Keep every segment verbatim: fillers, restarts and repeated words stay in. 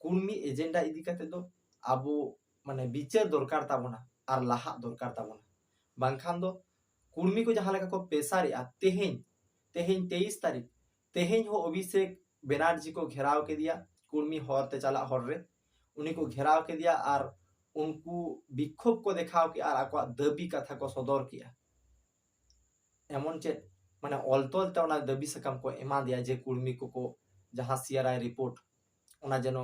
ᱠᱩᱲᱢᱤ ᱮᱡᱮᱱᱰᱟ ᱤᱫᱤ ᱠᱟᱛᱮ ᱫᱚ ᱟᱵᱚ ᱢᱟᱱᱮ ᱵᱤᱪᱟᱹᱨ ᱫᱚᱨᱠᱟᱨ ᱛᱟᱵᱚᱱᱟ ᱟᱨ ᱞᱟᱦᱟᱜ ᱫᱚᱨᱠᱟᱨ ᱛᱟᱵᱚᱱᱟ᱾ ᱵᱟᱝᱠᱷᱟᱱ ᱫᱚ ᱠᱩᱲᱢᱤ ᱠᱚ ᱡᱟᱦᱟᱸ ᱞᱮᱠᱟ ᱠᱚ ᱯᱮᱥᱟᱨᱮᱜᱼᱟ, ᱛᱮᱦᱮᱧ ᱛᱮᱦᱮᱧ ᱛᱮᱭᱤᱥ ᱛᱟᱹᱨᱤᱠᱷ, ᱛᱮᱦᱮᱧ ᱦᱚᱸ ᱚᱵᱷᱤᱥᱮᱠ ᱵᱮᱱᱟᱨᱡᱤ ᱠᱚ ᱜᱷᱮᱨᱟᱣ ᱠᱮᱫᱮᱭᱟ ᱠᱩᱲᱢᱤ ᱦᱚᱨ ᱛᱮ ᱪᱟᱞᱟᱜ ᱦᱚᱨ ᱨᱮ᱾ ᱩᱱᱤ ᱠᱚ ᱜᱷᱮᱨᱟᱣ ᱠᱮᱫᱮᱭᱟ ᱟᱨ ᱩᱱᱠᱩ ᱵᱤᱠᱠᱷᱳᱵ ᱠᱚ ᱫᱮᱠᱷᱟᱣ ᱠᱮᱜᱼᱟ ᱟᱨ ᱟᱠᱚᱣᱟᱜ ᱫᱟᱹᱵᱤ ᱠᱟᱛᱷᱟ ᱠᱚ ᱥᱚᱫᱚᱨ ᱠᱮᱜᱼᱟ᱾ ᱮᱢᱚᱱ ᱪᱮᱫ ᱢᱟᱱᱮ ᱚᱞ ᱛᱚᱞ ᱛᱮ ᱚᱱᱟ ᱫᱟᱹᱵᱤ ᱥᱟᱠᱟᱢ ᱠᱚ ᱮᱢᱟ ᱫᱮᱭᱟ ᱡᱮ ᱠᱩᱲᱢᱤ ᱠᱚᱠᱚ ᱡᱟᱦᱟᱸ ᱥᱤᱟᱨᱟᱭ ᱨᱤᱯᱳᱨᱴ, ᱚᱱᱟ ᱡᱮᱱᱚ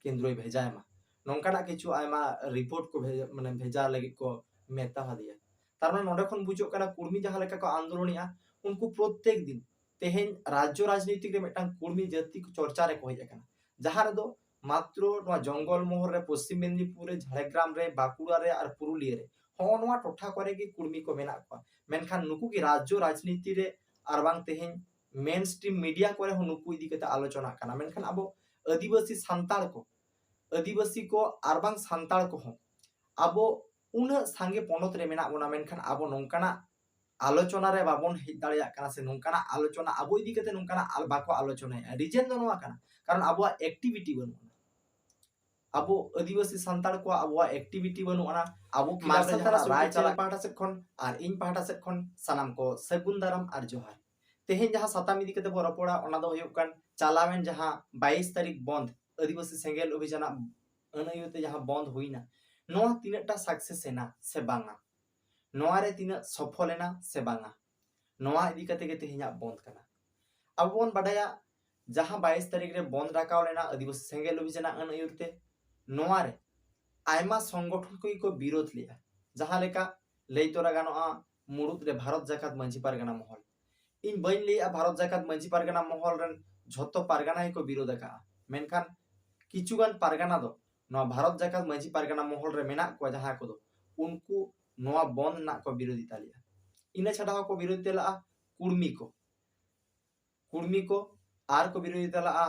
ᱠᱮᱱᱫᱨᱚᱭ ᱵᱷᱮᱡᱟᱭ ᱢᱟ᱾ ᱱᱚᱝᱠᱟᱱᱟᱜ ᱠᱤᱪᱷᱩ ᱟᱭᱢᱟ ᱨᱤᱯᱳᱨᱴ ᱠᱚ ᱵᱷᱮᱡᱟ, ᱢᱟᱱᱮ ᱵᱷᱮᱡᱟ ᱞᱟᱹᱜᱤᱫ ᱠᱚ ᱢᱮᱛᱟ ᱦᱟᱫᱮᱭᱟ᱾ ᱛᱟᱨ ᱢᱟᱱᱮ ᱱᱚᱰᱮ ᱠᱷᱚᱱ ᱵᱩᱡᱷᱟᱹᱜ ᱠᱟᱱᱟ ᱠᱩᱲᱢᱤ ᱡᱟᱦᱟᱸ ᱞᱮᱠᱟ ᱠᱚ ᱟᱱᱫᱳᱞᱚᱱᱮᱜᱼᱟ, ᱩᱱᱠᱩ ᱯᱨᱚᱛᱮᱠ ᱫᱤᱱ ᱛᱮᱦᱮᱧ ᱨᱟᱡᱽᱡᱚ ᱨᱟᱡᱽᱱᱤᱛᱤ ᱨᱮ ᱢᱤᱫᱴᱟᱝ ᱠᱩᱲᱢᱤ ᱡᱟᱹᱛᱤ ᱠᱚ ᱪᱚᱨᱪᱟ ᱨᱮᱠᱚ ᱦᱮᱡ ᱟᱠᱟᱱᱟ, ᱡᱟᱦᱟᱸ ᱨᱮᱫᱚ ᱢᱟᱛᱨᱚ ᱱᱚᱣᱟ ᱡᱚᱝᱜᱚᱞ ᱢᱚᱦᱚᱞ ᱨᱮ, ᱯᱚᱥᱪᱤᱢ ᱢᱮᱫᱽᱱᱤᱯᱩᱨ ᱨᱮ, ᱡᱷᱟᱲᱜᱨᱟᱢ ᱨᱮ, ᱵᱟᱸᱠᱩᱲᱟ ᱨᱮ ᱟᱨ ᱯᱩᱨᱩᱞᱤᱭᱟᱹ ᱨᱮ ᱦᱚᱸᱜᱼᱚ ᱱᱚᱣᱟ ᱴᱚᱴᱷᱟ ᱠᱚᱨᱮ ᱜᱮ ᱠᱩᱲᱢᱤ ᱠᱚ ᱢᱮᱱᱟᱜ ᱠᱚᱣᱟ᱾ ᱢᱮᱱᱠᱷᱟᱱ ᱱᱩᱠᱩ ᱜᱮ ᱨᱟᱡᱽᱡᱚ ᱨᱟᱡᱽᱱᱤᱛᱤ ᱨᱮ ᱟᱨ ᱵᱟᱝ ᱛᱮᱦᱮᱧ ᱢᱮᱱ ᱥᱴᱨᱤᱢ ᱢᱤᱰᱤᱭᱟ ᱠᱚᱨᱮ ᱦᱚᱸ ᱱᱩᱠᱩ ᱤᱫᱤ ᱠᱟᱛᱮ ᱟᱞᱳᱪᱚᱱᱟᱜ ᱠᱟᱱᱟ᱾ ᱢᱮᱱᱠᱷᱟᱱ ᱟᱵᱚ ᱟᱹᱫᱤᱵᱟᱹᱥᱤ ᱥᱟᱱᱛᱟᱲ ᱠᱚ, ᱟᱹᱫᱤᱵᱟᱹᱥᱤ ᱠᱚ ᱟᱨ ᱵᱟᱝ ᱥᱟᱱᱛᱟᱲ ᱠᱚᱦᱚᱸ ᱟᱵᱚ ᱩᱱᱟᱹᱜ ᱥᱟᱸᱜᱮ ᱯᱚᱱᱚᱛ ᱨᱮ ᱢᱮᱱᱟᱜ ᱵᱚᱱᱟ, ᱢᱮᱱᱠᱷᱟᱱ ᱟᱵᱚ ᱱᱚᱝᱠᱟᱱᱟᱜ ᱟᱞᱳᱪᱚᱱᱟ ᱨᱮ ᱵᱟᱵᱚᱱ ᱦᱮᱡ ᱫᱟᱲᱮᱭᱟᱜ ᱠᱟᱱᱟ, ᱥᱮ ᱱᱚᱝᱠᱟᱱᱟᱜ ᱟᱞᱳᱪᱚᱱᱟ ᱟᱵᱚ ᱤᱫᱤ ᱠᱟᱛᱮ ᱱᱚᱝᱠᱟᱱᱟᱜ ᱟᱞ-, ᱵᱟᱠᱚ ᱟᱞᱳᱪᱚᱱᱟᱭᱮᱫᱼᱟ᱾ ᱨᱤᱡᱮᱱ ᱫᱚ ᱱᱚᱣᱟ ᱠᱟᱱᱟ, ᱠᱟᱨᱚᱱ ᱟᱵᱚᱣᱟᱜ ᱮᱠᱴᱤᱵᱷᱤᱴᱤ ᱵᱟᱹᱱᱩᱜᱼᱟ᱾ ᱟᱵᱚ ᱟᱹᱫᱤᱵᱟᱹᱥᱤ ᱥᱟᱱᱛᱟᱲ ᱠᱚᱣᱟᱜ ᱟᱵᱚᱣᱟᱜ ᱮᱠᱴᱤᱵᱷᱤᱴᱤ ᱵᱟᱹᱱᱩᱜ ᱟᱱᱟ᱾ ᱟᱵᱚ ᱠᱷᱤᱞᱟᱯ ᱨᱮ ᱢᱟᱨᱥᱟᱞ ᱡᱟᱦᱟᱸ ᱛᱟᱨᱟ ᱨᱟᱭ ᱥᱩᱪᱟᱹᱨ ᱪᱟᱞᱟᱜ ᱯᱟᱦᱴᱟ ᱥᱮᱫ ᱠᱷᱚᱱ ᱟᱨ ᱤᱧ ᱯᱟᱦᱴᱟ ᱥᱮᱫ ᱠᱷᱚᱱ ᱥᱟᱱᱟᱢ ᱠᱚ ᱥᱟᱹᱜᱩᱱ ᱫᱟᱨᱟᱢ ᱟᱨ ᱡᱚᱦᱟᱨ᱾ ᱛᱮᱦᱮᱧ ᱡᱟᱦᱟᱸ ᱥᱟᱛᱟᱢ ᱤᱫᱤ ᱠᱟᱛᱮ ᱵᱚ ᱨᱚᱯᱚᱲᱟ, ᱚᱱᱟ ᱫᱚ ᱦᱩᱭᱩᱜ ᱠᱟᱱ ᱪᱟᱞᱟᱣᱮᱱ ᱡᱟᱦᱟᱸ ᱵᱟᱭᱤᱥ ᱛᱟᱹᱨᱤᱠᱷ ᱵᱚᱱᱫᱷ ᱟᱹᱫᱤᱵᱟᱹᱥᱤ ᱥᱮᱸᱜᱮᱞ ᱚᱵᱷᱤᱡᱟᱱᱟᱜ ᱟᱹᱱ ᱟᱹᱭᱩᱨ ᱛᱮ ᱡᱟᱦᱟᱸ ᱵᱚᱱᱫᱷ ᱦᱩᱭᱱᱟ, ᱱᱚᱣᱟ ᱛᱤᱱᱟᱹᱜ ᱴᱟ ᱥᱟᱠᱥᱮᱥ ᱮᱱᱟ ᱥᱮ ᱵᱟᱝᱟ, ᱱᱚᱣᱟ ᱨᱮ ᱛᱤᱱᱟᱹᱜ ᱥᱚᱯᱷᱚᱞ ᱮᱱᱟ ᱥᱮ ᱵᱟᱝᱟ, ᱱᱚᱣᱟ ᱤᱫᱤ ᱠᱟᱛᱮ ᱜᱮ ᱛᱮᱦᱮᱧᱟᱜ ᱵᱚᱱᱫᱷ ᱠᱟᱱᱟ᱾ ᱟᱵᱚ ᱵᱚᱱ ᱵᱟᱰᱟᱭᱟ, ᱡᱟᱦᱟᱸ ᱵᱟᱭᱤᱥ ᱛᱟᱹᱨᱤᱠᱷ ᱨᱮ ᱵᱚᱱᱫᱷ ᱰᱟᱠᱟᱣ ᱞᱮᱱᱟ ᱟᱹᱫᱤᱵᱟᱹᱥᱤ ᱥᱮᱸᱜᱮᱞ ᱚᱵᱷᱤᱡᱟᱱᱟᱜ ᱟᱹᱱ ᱟᱹᱭᱩᱨ ᱛᱮ, ᱱᱚᱣᱟ ᱨᱮ ᱟᱭᱢᱟ ᱥᱚᱝᱜᱚᱴᱷᱚᱱ ᱠᱚᱜᱮ ᱠᱚ ᱵᱤᱨᱳᱫᱷ ᱞᱮᱫᱼᱟ᱾ ᱡᱟᱦᱟᱸ ᱞᱮᱠᱟ ᱞᱟᱹᱭ ᱛᱚᱨᱟ ᱜᱟᱱᱚᱜᱼᱟ, ᱢᱩᱲᱩᱫ ᱨᱮ ᱵᱷᱟᱨᱚᱛ ᱡᱟᱠᱟᱛ ᱢᱟᱹᱡᱷᱤ ᱯᱟᱨᱜᱟᱱᱟ ᱢᱚᱦᱚᱞ᱾ ᱤᱧ ᱵᱟᱹᱧ ᱞᱟᱹᱭᱮᱜᱼᱟ ᱵᱷᱟᱨᱚᱛ ᱡᱟᱠᱟᱛ ᱢᱟᱹᱡᱷᱤ ᱯᱟᱨᱜᱟᱱᱟ ᱢᱚᱦᱚᱞ ᱨᱮᱱ ᱡᱷᱚᱛᱚ ᱯᱟᱨᱜᱟᱱᱟ ᱜᱮᱠᱚ ᱵᱤᱨᱳᱫᱷ ᱟᱠᱟᱜᱼᱟ, ᱢᱮᱱᱠᱷᱟᱱ ᱠᱤᱪᱷᱩᱜᱟᱱ ᱯᱟᱨᱜᱟᱱᱟ ᱫᱚ ᱱᱚᱣᱟ ᱵᱷᱟᱨᱚᱛ ᱡᱟᱠᱟᱛ ᱢᱟᱹᱡᱷᱤ ᱯᱟᱨᱜᱟᱱᱟ ᱢᱚᱦᱚᱞ ᱨᱮ ᱢᱮᱱᱟᱜ ᱠᱚᱣᱟ, ᱡᱟᱦᱟᱸ ᱠᱚᱫᱚ ᱩᱱᱠᱩ ᱱᱚᱣᱟ ᱵᱚᱱᱫᱷ ᱨᱮᱱᱟᱜ ᱠᱚ ᱵᱤᱨᱳᱫᱷᱤᱛᱟ ᱞᱮᱫᱼᱟ᱾ ᱤᱱᱟᱹ ᱪᱷᱟᱰᱟ ᱦᱚᱸᱠᱚ ᱵᱤᱨᱳᱫᱷᱤᱛᱟ ᱞᱮᱫᱼᱟ ᱠᱩᱲᱢᱤ ᱠᱚ᱾ ᱠᱩᱲᱢᱤ ᱠᱚ ᱟᱨ ᱠᱚ ᱵᱤᱨᱳᱫᱷᱤᱛᱟ ᱞᱮᱫᱼᱟ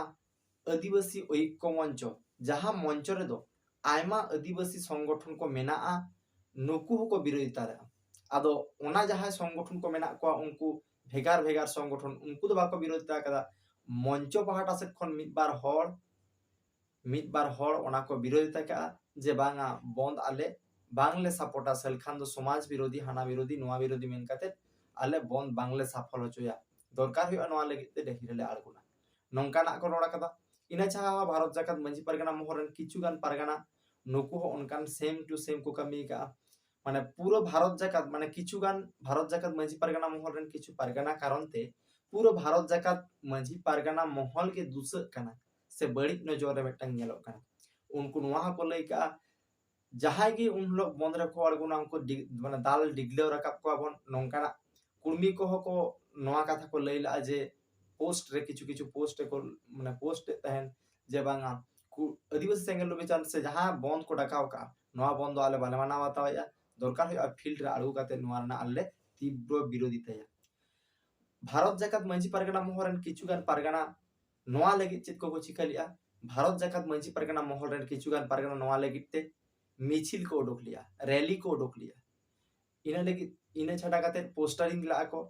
ᱟᱹᱫᱤᱵᱟᱹᱥᱤ ᱳᱭᱠᱚ ᱢᱚᱧᱪᱚ, ᱡᱟᱦᱟᱸ ᱢᱚᱧᱪᱚ ᱨᱮᱫᱚ ᱟᱭᱢᱟ ᱟᱹᱫᱤᱵᱟᱹᱥᱤ ᱥᱚᱝᱜᱚᱴᱷᱚᱱ ᱠᱚ ᱢᱮᱱᱟᱜᱼᱟ, ᱱᱩᱠᱩ ᱦᱚᱸᱠᱚ ᱵᱤᱨᱳᱫᱷᱤᱛᱟ ᱞᱮᱫᱼᱟ᱾ ᱟᱫᱚ ᱚᱱᱟ ᱡᱟᱦᱟᱸᱭ ᱥᱚᱝᱜᱚᱴᱷᱚᱱ ᱠᱚ ᱢᱮᱱᱟᱜ ᱠᱚᱣᱟ, ᱩᱱᱠᱩ ᱵᱷᱮᱜᱟᱨ ᱵᱷᱮᱜᱟᱨ ᱥᱚᱝᱜᱚᱴᱷᱚᱱ, ᱩᱱᱠᱩ ᱫᱚ ᱵᱟᱠᱚ ᱵᱤᱨᱳᱫᱷᱤᱛᱟ ᱟᱠᱟᱫᱟ᱾ ᱢᱚᱧᱪᱚ ᱯᱟᱦᱴᱟ ᱥᱮᱫ ᱠᱷᱚᱱ ᱢᱤᱫ ᱵᱟᱨ ᱦᱚᱲ ᱢᱤᱫ ᱵᱟᱨ ᱦᱚᱲ ᱚᱱᱟ ᱠᱚ ᱵᱤᱨᱳᱫᱷᱤᱛᱟ ᱠᱟᱜᱼᱟ ᱡᱮ ᱵᱟᱝᱟ, ᱵᱚᱱᱫ ᱟᱞᱮ ᱵᱟᱝᱞᱮ ᱥᱟᱯᱳᱨᱴᱟ, ᱥᱮᱞᱠᱷᱟᱱ ᱫᱚ ᱥᱚᱢᱟᱡᱽ ᱵᱤᱨᱳᱫᱷᱤ, ᱦᱟᱱᱟ ᱵᱤᱨᱳᱫᱷᱤ, ᱱᱚᱣᱟ ᱵᱤᱨᱳᱫᱷᱤ ᱢᱮᱱ ᱠᱟᱛᱮ ᱟᱞᱮ ᱵᱚᱱᱫ ᱵᱟᱝᱞᱮ ᱥᱟᱯᱷᱚᱞ ᱦᱚᱪᱚᱭᱟ, ᱫᱚᱨᱠᱟᱨ ᱦᱩᱭᱩᱜᱼᱟ, ᱱᱚᱣᱟ ᱞᱟᱹᱜᱤᱫ ᱛᱮ ᱰᱟᱹᱦᱤ ᱨᱮᱞᱮ ᱟᱬᱜᱚᱱᱟ, ᱱᱚᱝᱠᱟᱱᱟᱜ ᱠᱚ ᱨᱚᱲ ᱟᱠᱟᱫᱟ᱾ ᱤᱱᱟᱹ ᱪᱷᱟᱲᱟ ᱦᱚᱸ ᱵᱷᱟᱨᱚᱛ ᱡᱟᱠᱟᱛ ᱢᱟᱹᱡᱷᱤ ᱯᱟᱨᱜᱟᱱᱟ ᱢᱚᱦᱚᱞ ᱨᱮᱱ ᱠᱤᱪᱷᱩ ᱜᱟᱱ ᱯᱟᱨᱜᱟᱱᱟ, ᱱᱩᱠᱩ ᱦᱚᱸ ᱚᱱᱠᱟᱱ ᱥᱮᱢ ᱴᱩ ᱥᱮᱢ ᱠᱚ ᱠᱟᱹᱢᱤ ᱟᱠᱟᱫᱼᱟ᱾ ᱢᱟᱱᱮ ᱯᱩᱨᱟᱹ ᱵᱷᱟᱨᱚᱛ ᱡᱟᱠᱟᱛ, ᱢᱟᱱᱮ ᱠᱤᱪᱷᱩ ᱜᱟᱱ ᱵᱷᱟᱨᱚᱛ ᱡᱟᱠᱟᱛ ᱢᱟᱹᱡᱷᱤ ᱯᱟᱨᱜᱟᱱᱟ ᱢᱚᱦᱚᱞ ᱨᱮᱱ ᱠᱤᱪᱷᱩ ᱯᱟᱨᱜᱟᱱᱟ ᱠᱟᱨᱚᱱ ᱛᱮ ᱯᱩᱨᱟᱹ ᱵᱷᱟᱨᱚᱛ ᱡᱟᱠᱟᱛ ᱢᱟᱹᱡᱷᱤ ᱯᱟᱨᱜᱟᱱᱟ ᱢᱚᱦᱚᱞ ᱜᱮ ᱫᱩᱥᱟᱹᱜ ᱠᱟᱱᱟ ᱥᱮ ᱵᱟᱹᱲᱤᱡ ᱱᱚᱡᱚᱨ ᱨᱮ ᱢᱤᱫᱴᱟᱝ ᱧᱮᱞᱚᱜ ᱠᱟᱱᱟ᱾ ᱩᱱᱠᱩ ᱱᱚᱣᱟ ᱦᱚᱸᱠᱚ ᱞᱟᱹᱭ ᱠᱟᱜᱼᱟ, ᱡᱟᱦᱟᱸᱭ ᱜᱮ ᱩᱱ ᱦᱤᱞᱳᱜ ᱵᱚᱱᱫ ᱨᱮᱠᱚ ᱟᱬᱜᱚᱱᱟ, ᱩᱱᱠᱩ ᱰᱤ-, ᱢᱟᱱᱮ ᱫᱟᱞ ᱰᱤᱜᱽᱞᱟᱹᱣ ᱨᱟᱠᱟᱵ ᱠᱚᱣᱟ ᱵᱚᱱ, ᱱᱚᱝᱠᱟᱱᱟᱜ ᱠᱩᱲᱢᱤ ᱠᱚᱦᱚᱸ ᱠᱚ ᱱᱚᱣᱟ ᱠᱟᱛᱷᱟ ᱠᱚ ᱞᱟᱹᱭ ᱞᱟᱜᱼᱟ ᱡᱮ ᱯᱳᱥᱴ ᱨᱮ, ᱠᱤᱪᱷᱩ ᱠᱤᱪᱷᱩ ᱯᱳᱥᱴ ᱨᱮᱠᱚ ᱢᱟᱱᱮ ᱯᱳᱥᱴ ᱮᱫ ᱛᱟᱦᱮᱱ ᱡᱮ ᱵᱟᱝᱟ, ᱠᱩ-, ᱟᱹᱫᱤᱵᱟᱹᱥᱤ ᱥᱮᱸᱜᱮᱞ ᱚᱵᱷᱤᱡᱟᱱ ᱥᱮ ᱡᱟᱦᱟᱸ ᱵᱚᱱᱫ ᱠᱚ ᱰᱟᱠᱟᱣ ᱠᱟᱜᱼᱟ, ᱱᱚᱣᱟ ᱵᱚᱱᱫ ᱫᱚ ᱟᱞᱮ ᱵᱟᱞᱮ ᱢᱟᱱᱟᱣ ᱵᱟᱛᱟᱣᱮᱫᱼᱟ, ᱫᱚᱨᱠᱟᱨ ᱦᱩᱭᱩᱜᱼᱟ ᱯᱷᱤᱞᱰ ᱨᱮ ᱟᱬᱜᱚ ᱠᱟᱛᱮ ᱱᱚᱣᱟ ᱨᱮᱱᱟᱜ ᱟᱞᱮ ᱛᱤᱵᱨᱚ ᱵᱤᱨᱳᱫᱷᱤᱛᱟᱭᱟ᱾ ᱵᱷᱟᱨᱚᱛ ᱡᱟᱠᱟᱛ ᱢᱟᱹᱡᱷᱤ ᱯᱟᱨᱜᱟᱱᱟ ᱢᱚᱦᱚᱞ ᱨᱮᱱ ᱠᱤᱪᱷᱩ ᱜᱟᱱ ᱯᱟᱨᱜᱟᱱᱟ ᱱᱚᱣᱟ ᱞᱟᱹᱜᱤᱫ ᱪᱮᱫ ᱠᱚᱠᱚ ᱪᱤᱠᱟᱹ ᱞᱮᱜᱼᱟ? ᱵᱷᱟᱨᱚᱛ ᱡᱟᱠᱟᱛ ᱢᱟᱹᱡᱷᱤ ᱯᱟᱨᱜᱟᱱᱟ ᱢᱚᱦᱚᱞ ᱨᱮᱱ ᱠᱤᱪᱷᱩ ᱜᱟᱱ ᱯᱟᱨᱜᱟᱱᱟ ᱱᱚᱣᱟ ᱞᱟᱹᱜᱤᱫ ᱛᱮ ᱢᱤᱪᱷᱤᱞ ᱠᱚ ᱩᱰᱩᱠ ᱞᱮᱜᱼᱟ, ᱨᱮᱞᱤ ᱠᱚ ᱩᱰᱩᱠ ᱞᱮᱜᱼᱟ᱾ ᱤᱱᱟᱹ ᱞᱟᱹᱜᱤᱫ, ᱤᱱᱟᱹ ᱪᱷᱟᱰᱟ ᱠᱟᱛᱮ ᱯᱳᱥᱴᱟᱨᱤᱝ ᱞᱟᱜᱼᱟ ᱠᱚ,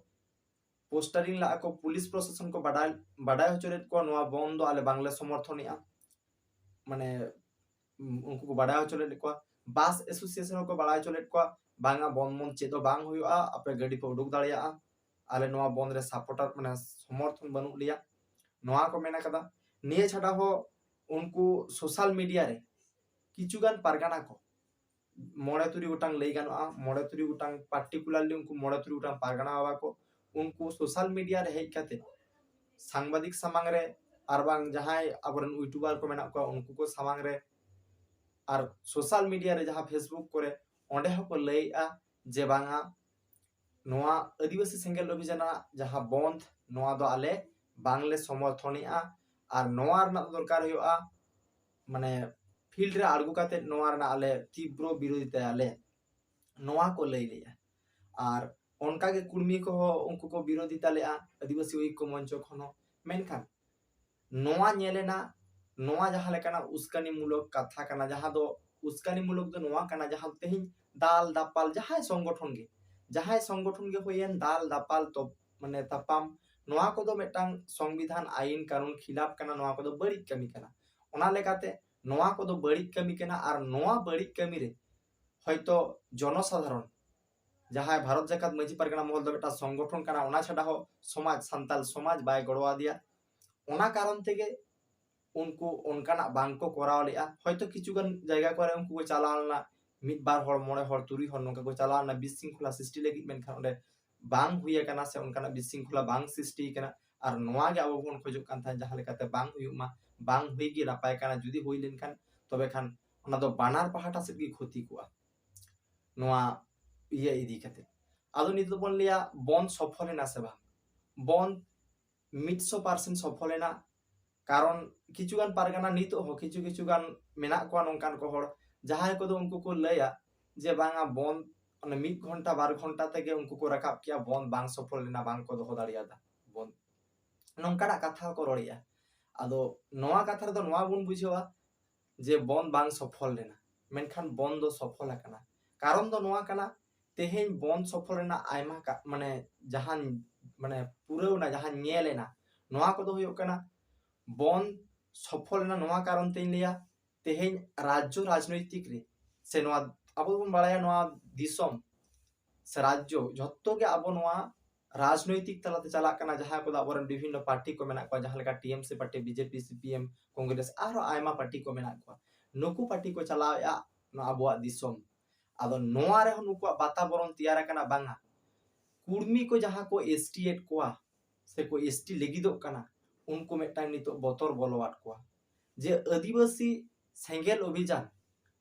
ᱯᱳᱥᱴᱟᱨᱤᱝ ᱞᱟᱜᱼᱟ ᱠᱚ, ᱯᱩᱞᱤᱥ ᱯᱨᱚᱥᱟᱥᱚᱱ ᱠᱚ ᱵᱟᱰᱟᱭ, ᱵᱟᱰᱟᱭ ᱦᱚᱪᱚ ᱞᱮᱫ ᱠᱚᱣᱟ ᱱᱚᱣᱟ ᱵᱚᱱᱫ ᱫᱚ ᱟᱞᱮ ᱵᱟᱝᱞᱮ ᱥᱚᱢᱚᱨᱛᱷᱚᱱᱮᱜᱼᱟ᱾ ᱢᱟᱱᱮ, ᱩᱱᱠᱩ ᱠᱚ ᱵᱟᱰᱟᱭ ᱦᱚᱪᱚ ᱞᱮᱫ ᱠᱚᱣᱟ, ᱵᱟᱥ ᱮᱥᱳᱥᱤᱭᱮᱥᱚᱱ ᱦᱚᱸᱠᱚ ᱵᱟᱲᱟᱭ ᱦᱚᱪᱚ ᱞᱮᱫ ᱠᱚᱣᱟ, ᱵᱟᱝᱟ, ᱵᱚᱱᱫ ᱢᱚᱱ ᱪᱮᱫ ᱦᱚᱸ ᱵᱟᱝ ᱦᱩᱭᱩᱜᱼᱟ, ᱟᱯᱮ ᱜᱟᱹᱰᱤ ᱯᱮ ᱩᱰᱩᱠ ᱫᱟᱲᱮᱭᱟᱜᱼᱟ, ᱟᱞᱮ ᱱᱚᱣᱟ ᱵᱚᱱᱫ ᱨᱮ ᱥᱟᱯᱳᱨᱴᱟᱨ, ᱢᱟᱱᱮ ᱥᱚᱢᱚᱨᱛᱷᱚᱱ ᱵᱟᱹᱱᱩᱜ ᱞᱮᱭᱟ, ᱱᱚᱣᱟ ᱠᱚ ᱢᱮᱱ ᱟᱠᱟᱫᱟ᱾ ᱱᱤᱭᱟᱹ ᱪᱷᱟᱰᱟ ᱦᱚᱸ ᱩᱱᱠᱩ ᱥᱳᱥᱟᱞ ᱢᱤᱰᱤᱭᱟ ᱨᱮ ᱠᱤᱪᱷᱩ ᱜᱟᱱ ᱯᱟᱨᱜᱟᱱᱟ ᱠᱚ, ᱢᱚᱬᱮ ᱛᱩᱨᱩᱭ ᱜᱚᱴᱟᱝ ᱞᱟᱹᱭ ᱜᱟᱱᱚᱜᱼᱟ, ᱢᱚᱬᱮ ᱛᱩᱨᱩᱭ ᱜᱚᱴᱟᱝ, ᱯᱟᱨᱴᱤᱠᱩᱞᱟᱨᱞᱤ ᱩᱱᱠᱩ ᱢᱚᱬᱮ ᱛᱩᱨᱩᱭ ᱜᱚᱴᱟᱝ ᱯᱟᱨᱜᱟᱱᱟ ᱵᱟᱵᱟ ᱠᱚ, ᱩᱱᱠᱩ ᱥᱳᱥᱟᱞ ᱢᱤᱰᱤᱭᱟ ᱨᱮ ᱦᱮᱡ ᱠᱟᱛᱮ ᱥᱟᱝᱵᱟᱫᱤᱠ ᱥᱟᱢᱟᱝ ᱨᱮ ᱟᱨ ᱵᱟᱝ ᱡᱟᱦᱟᱸᱭ ᱟᱵᱚᱨᱮᱱ ᱤᱭᱩᱴᱩᱵᱟᱨ ᱠᱚ ᱢᱮᱱᱟᱜ ᱠᱚᱣᱟ ᱩᱱᱠᱩ ᱠᱚ ᱥᱟᱢᱟᱝ ᱨᱮ ᱟᱨ ᱥᱳᱥᱟᱞ ᱢᱤᱰᱤᱭᱟ ᱨᱮ ᱡᱟᱦᱟᱸ ᱯᱷᱮᱥᱵᱩᱠ ᱠᱚᱨᱮ, ᱚᱸᱰᱮ ᱦᱚᱸᱠᱚ ᱞᱟᱹᱭᱮᱜᱼᱟ ᱡᱮ ᱵᱟᱝᱟ, ᱱᱚᱣᱟ ᱟᱹᱫᱤᱵᱟᱹᱥᱤ ᱥᱮᱸᱜᱮᱞ ᱚᱵᱷᱤᱡᱟᱱᱟᱜ ᱡᱟᱦᱟᱸ ᱵᱚᱱᱫ, ᱱᱚᱣᱟ ᱫᱚ ᱟᱞᱮ ᱵᱟᱝᱞᱮ ᱥᱚᱢᱚᱨᱛᱷᱚᱱᱮᱜᱼᱟ᱾ ᱟᱨ ᱱᱚᱣᱟ ᱨᱮᱱᱟᱜ ᱫᱚ ᱫᱚᱨᱠᱟᱨ ᱦᱩᱭᱩᱜᱼᱟ ᱢᱟᱱᱮ ᱯᱷᱤᱞᱰ ᱨᱮ ᱟᱬᱜᱚ ᱠᱟᱛᱮ ᱱᱚᱣᱟ ᱨᱮᱱᱟᱜ ᱟᱞᱮ ᱛᱤᱵᱨᱚ ᱵᱤᱨᱳᱫᱷᱤᱛᱟᱭᱟᱞᱮ, ᱱᱚᱣᱟ ᱠᱚ ᱞᱟᱹᱭ ᱞᱮᱜᱼᱟ᱾ ᱟᱨ ᱚᱱᱠᱟᱜᱮ ᱠᱩᱲᱢᱤ ᱠᱚᱦᱚᱸ ᱩᱱᱠᱩ ᱠᱚ ᱵᱤᱨᱳᱫᱷᱤᱛᱟ ᱞᱮᱜᱼᱟ ᱟᱹᱫᱤᱵᱟᱹᱥᱤ ᱳᱭᱠᱚ ᱢᱚᱧᱪᱚ ᱠᱷᱚᱱ ᱦᱚᱸ᱾ ᱢᱮᱱᱠᱷᱟᱱ ᱱᱚᱣᱟ ᱧᱮᱞᱮᱱᱟ, ᱱᱚᱣᱟ ᱡᱟᱦᱟᱸ ᱞᱮᱠᱟᱱᱟᱜ ᱩᱥᱠᱟᱱᱤᱢᱩᱞᱚᱠ ᱠᱟᱛᱷᱟ ᱠᱟᱱᱟ, ᱡᱟᱦᱟᱸ ᱫᱚ ᱩᱥᱠᱟᱱᱤᱢᱩᱞᱚᱠ ᱫᱚ ᱱᱚᱣᱟ ᱠᱟᱱᱟ, ᱡᱟᱦᱟᱸ ᱫᱚ ᱛᱮᱦᱮᱧ ᱫᱟᱞ ᱫᱟᱯᱟᱞ, ᱡᱟᱦᱟᱸᱭ ᱥᱚᱝᱜᱚᱴᱷᱚᱱ ᱜᱮ, ᱡᱟᱦᱟᱸᱭ ᱥᱚᱝᱜᱚᱴᱷᱚᱱ ᱜᱮ ᱦᱩᱭᱮᱱ, ᱫᱟᱞ ᱫᱟᱯᱟᱞ ᱛᱚ ᱢᱟᱱᱮ ᱛᱟᱯᱟᱢ, ᱱᱚᱣᱟ ᱠᱚᱫᱚ ᱢᱤᱫᱴᱟᱝ ᱥᱚᱝᱵᱤᱫᱷᱟᱱ ᱟᱭᱤᱱ ᱠᱟᱹᱱᱩᱱ ᱠᱷᱤᱞᱟᱯ ᱠᱟᱱᱟ, ᱱᱚᱣᱟ ᱠᱚᱫᱚ ᱵᱟᱹᱲᱤᱡ ᱠᱟᱹᱢᱤ ᱠᱟᱱᱟ᱾ ᱚᱱᱟ ᱞᱮᱠᱟᱛᱮ ᱱᱚᱣᱟ ᱠᱚᱫᱚ ᱵᱟᱹᱲᱤᱡ ᱠᱟᱹᱢᱤ ᱠᱟᱱᱟ᱾ ᱟᱨ ᱱᱚᱣᱟ ᱵᱟᱹᱲᱤᱡ ᱠᱟᱹᱢᱤ ᱨᱮ ᱦᱚᱭᱛᱚ ᱡᱚᱱᱚᱥᱟᱫᱷᱟᱨᱚᱱ, ᱡᱟᱦᱟᱸᱭ ᱵᱷᱟᱨᱚᱛ ᱡᱟᱠᱟᱛ ᱢᱟᱹᱡᱷᱤ ᱯᱟᱨᱜᱟᱱᱟ ᱢᱚᱦᱚᱞ ᱫᱚ ᱢᱤᱫᱴᱟᱝ ᱥᱚᱝᱜᱚᱴᱷᱚᱱ ᱠᱟᱱᱟ, ᱚᱱᱟ ᱪᱷᱟᱰᱟ ᱦᱚᱸ ᱥᱚᱢᱟᱡᱽ, ᱥᱟᱱᱛᱟᱞ ᱥᱚᱢᱟᱡᱽ ᱵᱟᱭ ᱜᱚᱲᱚ ᱟᱫᱮᱭᱟ᱾ ᱚᱱᱟ ᱠᱟᱨᱚᱱ ᱛᱮᱜᱮ ᱩᱱᱠᱩ ᱚᱱᱠᱟᱱᱟᱜ ᱵᱟᱝ ᱠᱚ ᱠᱚᱨᱟᱣ ᱞᱮᱜᱼᱟ᱾ ᱦᱚᱭᱛᱚ ᱠᱤᱪᱷᱩ ᱜᱟᱱ ᱡᱟᱭᱜᱟ ᱠᱚᱨᱮ ᱩᱱᱠᱩ ᱠᱚ ᱪᱟᱞᱟᱣ ᱞᱮᱱᱟ, ᱢᱤᱫ ᱵᱟᱨ ᱦᱚᱲ, ᱢᱚᱬᱮ ᱦᱚᱲ, ᱛᱩᱨᱩᱭ ᱦᱚᱲ ᱱᱚᱝᱠᱟ ᱠᱚ ᱪᱟᱞᱟᱣ ᱞᱮᱱᱟ ᱵᱤᱥᱨᱤᱝᱠᱷᱚᱞᱟ ᱥᱨᱤᱥᱴᱤ ᱞᱟᱹᱜᱤᱫ, ᱢᱮᱱᱠᱷᱟᱱ ᱚᱸᱰᱮ ᱵᱟᱝ ᱦᱩᱭ ᱟᱠᱟᱱᱟ ᱥᱮ ᱚᱱᱠᱟᱱᱟᱜ ᱵᱤᱥᱨᱤᱝᱠᱷᱚᱞᱟ ᱵᱟᱝ ᱥᱨᱤᱥᱴᱤ ᱟᱠᱟᱱᱟ᱾ ᱟᱨ ᱱᱚᱣᱟ ᱜᱮ ᱟᱵᱚ ᱵᱚᱱ ᱠᱷᱚᱡᱚᱜ ᱠᱟᱱ ᱛᱟᱦᱮᱸᱫ, ᱡᱟᱦᱟᱸ ᱞᱮᱠᱟᱛᱮ ᱵᱟᱝ ᱦᱩᱭᱩᱜ ᱢᱟ, ᱵᱟᱝ ᱦᱩᱭ ᱜᱮ ᱱᱟᱯᱟᱭ ᱠᱟᱱᱟ᱾ ᱡᱩᱫᱤ ᱦᱩᱭ ᱞᱮᱱᱠᱷᱟᱱ ᱛᱚᱵᱮ ᱠᱷᱟᱱ ᱚᱱᱟ ᱫᱚ ᱵᱟᱱᱟᱨ ᱯᱟᱦᱴᱟ ᱥᱮᱫ ᱜᱮ ᱠᱷᱚᱛᱤ ᱠᱚᱜᱼᱟ᱾ ᱱᱚᱣᱟ ᱤᱭᱟᱹ ᱤᱫᱤ ᱠᱟᱛᱮ ᱟᱫᱚ ᱱᱤᱛᱚᱜ ᱵᱚᱱ ᱞᱟᱹᱭᱟ ᱵᱚᱱᱫ ᱥᱚᱯᱷᱚᱞ ᱮᱱᱟ ᱥᱮ ᱵᱟᱝ? ᱵᱚᱱᱫ ᱢᱤᱫᱥᱚ ᱯᱟᱨᱥᱮᱱᱴ ᱥᱚᱯᱷᱚᱞ ᱮᱱᱟ᱾ ᱠᱟᱨᱚᱱ ᱠᱤᱪᱷᱩ ᱜᱟᱱ ᱯᱟᱨᱜᱟᱱᱟ ᱱᱤᱛᱚᱜ ᱦᱚᱸ ᱠᱤᱪᱷᱩ ᱠᱤᱪᱷᱩ ᱜᱟᱱ ᱢᱮᱱᱟᱜ ᱠᱚᱣᱟ ᱱᱚᱝᱠᱟᱱ ᱠᱚ ᱦᱚᱲ, ᱡᱟᱦᱟᱸᱭ ᱠᱚᱫᱚ ᱩᱱᱠᱩ ᱠᱚ ᱞᱟᱹᱭᱟ ᱡᱮ ᱵᱟᱝᱟ ᱵᱚᱱᱫ, ᱚᱱᱟ ᱢᱤᱫ ᱜᱷᱚᱱᱴᱟ ᱵᱟᱨ ᱜᱷᱚᱱᱴᱟ ᱛᱮᱜᱮ ᱩᱱᱠᱩ ᱠᱚ ᱨᱟᱠᱟᱵ ᱠᱮᱜᱼᱟ, ᱵᱚᱱᱫ ᱵᱟᱝ ᱥᱚᱯᱷᱚᱞ ᱞᱮᱱᱟ, ᱵᱟᱝ ᱠᱚ ᱫᱚᱦᱚ ᱫᱟᱲᱮᱭᱟᱫᱟ ᱵᱚᱱᱫ, ᱱᱚᱝᱠᱟᱱᱟᱜ ᱠᱟᱛᱷᱟ ᱦᱚᱸᱠᱚ ᱨᱚᱲᱮᱜᱼᱟ᱾ ᱟᱫᱚ ᱱᱚᱣᱟ ᱠᱟᱛᱷᱟ ᱨᱮᱫᱚ ᱱᱚᱣᱟ ᱵᱚᱱ ᱵᱩᱡᱷᱟᱹᱣᱟ ᱡᱮ ᱵᱚᱱᱫ ᱵᱟᱝ ᱥᱚᱯᱷᱚᱞ ᱞᱮᱱᱟ, ᱢᱮᱱᱠᱷᱟᱱ ᱵᱚᱱᱫ ᱫᱚ ᱥᱚᱯᱷᱚᱞ ᱟᱠᱟᱱᱟ᱾ ᱠᱟᱨᱚᱱ ᱫᱚ ᱱᱚᱣᱟ ᱠᱟᱱᱟ, ᱛᱮᱦᱮᱧ ᱵᱚᱱᱫ ᱥᱚᱯᱷᱚᱞ ᱨᱮᱱᱟᱜ ᱟᱭᱢᱟ ᱠᱟ-, ᱢᱟᱱᱮ ᱡᱟᱦᱟᱱ, ᱢᱟᱱᱮ ᱯᱩᱨᱟᱹᱣᱱᱟ, ᱡᱟᱦᱟᱸ ᱧᱮᱞ ᱮᱱᱟ, ᱱᱚᱣᱟ ᱠᱚᱫᱚ ᱦᱩᱭᱩᱜ ᱠᱟᱱᱟ ᱵᱚᱱᱫ ᱥᱚᱯᱷᱚᱞ ᱮᱱᱟ᱾ ᱱᱚᱣᱟ ᱠᱟᱨᱚᱱ ᱛᱮᱧ ᱞᱟᱹᱭᱟ, ᱛᱮᱦᱮᱧ ᱨᱟᱡᱽᱡᱚ ᱨᱟᱡᱽᱱᱳᱭᱛᱤᱠ ᱨᱮ ᱥᱮ ᱱᱚᱣᱟ ᱟᱵᱚ ᱵᱚᱱ ᱵᱟᱲᱟᱭᱟ ᱱᱚᱣᱟ ᱫᱤᱥᱚᱢ ᱥᱮ ᱨᱟᱡᱽᱡᱚ ᱡᱷᱚᱛᱚ ᱜᱮ ᱟᱵᱚ ᱱᱚᱣᱟ ᱨᱟᱡᱽᱱᱳᱭᱛᱤᱠ ᱛᱟᱞᱟᱛᱮ ᱪᱟᱞᱟᱜ ᱠᱟᱱᱟ᱾ ᱡᱟᱦᱟᱸ ᱠᱚᱫᱚ ᱟᱵᱚᱨᱮᱱ ᱵᱤᱵᱷᱤᱱᱱᱚ ᱯᱟᱨᱴᱤ ᱠᱚ ᱢᱮᱱᱟᱜ ᱠᱚᱣᱟ, ᱡᱟᱦᱟᱸ ᱞᱮᱠᱟ T M C party, B J P, C P M, Congress, ᱟᱨᱦᱚᱸ ᱟᱭᱢᱟ ᱯᱟᱨᱴᱤ ᱠᱚ ᱢᱮᱱᱟᱜ ᱠᱚᱣᱟ᱾ ᱱᱩᱠᱩ ᱯᱟᱨᱴᱤ ᱠᱚ ᱪᱟᱞᱟᱣᱮᱫᱼᱟ ᱱᱚᱣᱟ ᱟᱵᱚᱣᱟᱜ ᱫᱤᱥᱚᱢ᱾ ᱟᱫᱚ ᱱᱚᱣᱟ ᱨᱮᱦᱚᱸ ᱱᱩᱠᱩᱣᱟᱜ ᱵᱟᱛᱟᱵᱚᱨᱚᱱ ᱛᱮᱭᱟᱨ ᱟᱠᱟᱱᱟ, ᱵᱟᱝᱟ ᱠᱩᱲᱢᱤ ᱠᱚ ᱡᱟᱦᱟᱸ ᱠᱚ ᱮᱥ ᱴᱤ ᱮᱫ ᱠᱚᱣᱟ ᱥᱮ ᱠᱚ ᱮᱥ ᱴᱤ ᱞᱟᱹᱜᱤᱫᱚᱜ ᱠᱟᱱᱟ, ᱩᱱᱠᱩ ᱢᱤᱫᱴᱟᱝ ᱱᱤᱛᱚᱜ ᱵᱚᱛᱚᱨ ᱵᱚᱞᱚᱣᱟᱫ ᱠᱚᱣᱟ ᱡᱮ ᱟᱹᱫᱤᱵᱟᱹᱥᱤ ᱥᱮᱸᱜᱮᱞ ᱚᱵᱷᱤᱡᱟᱱ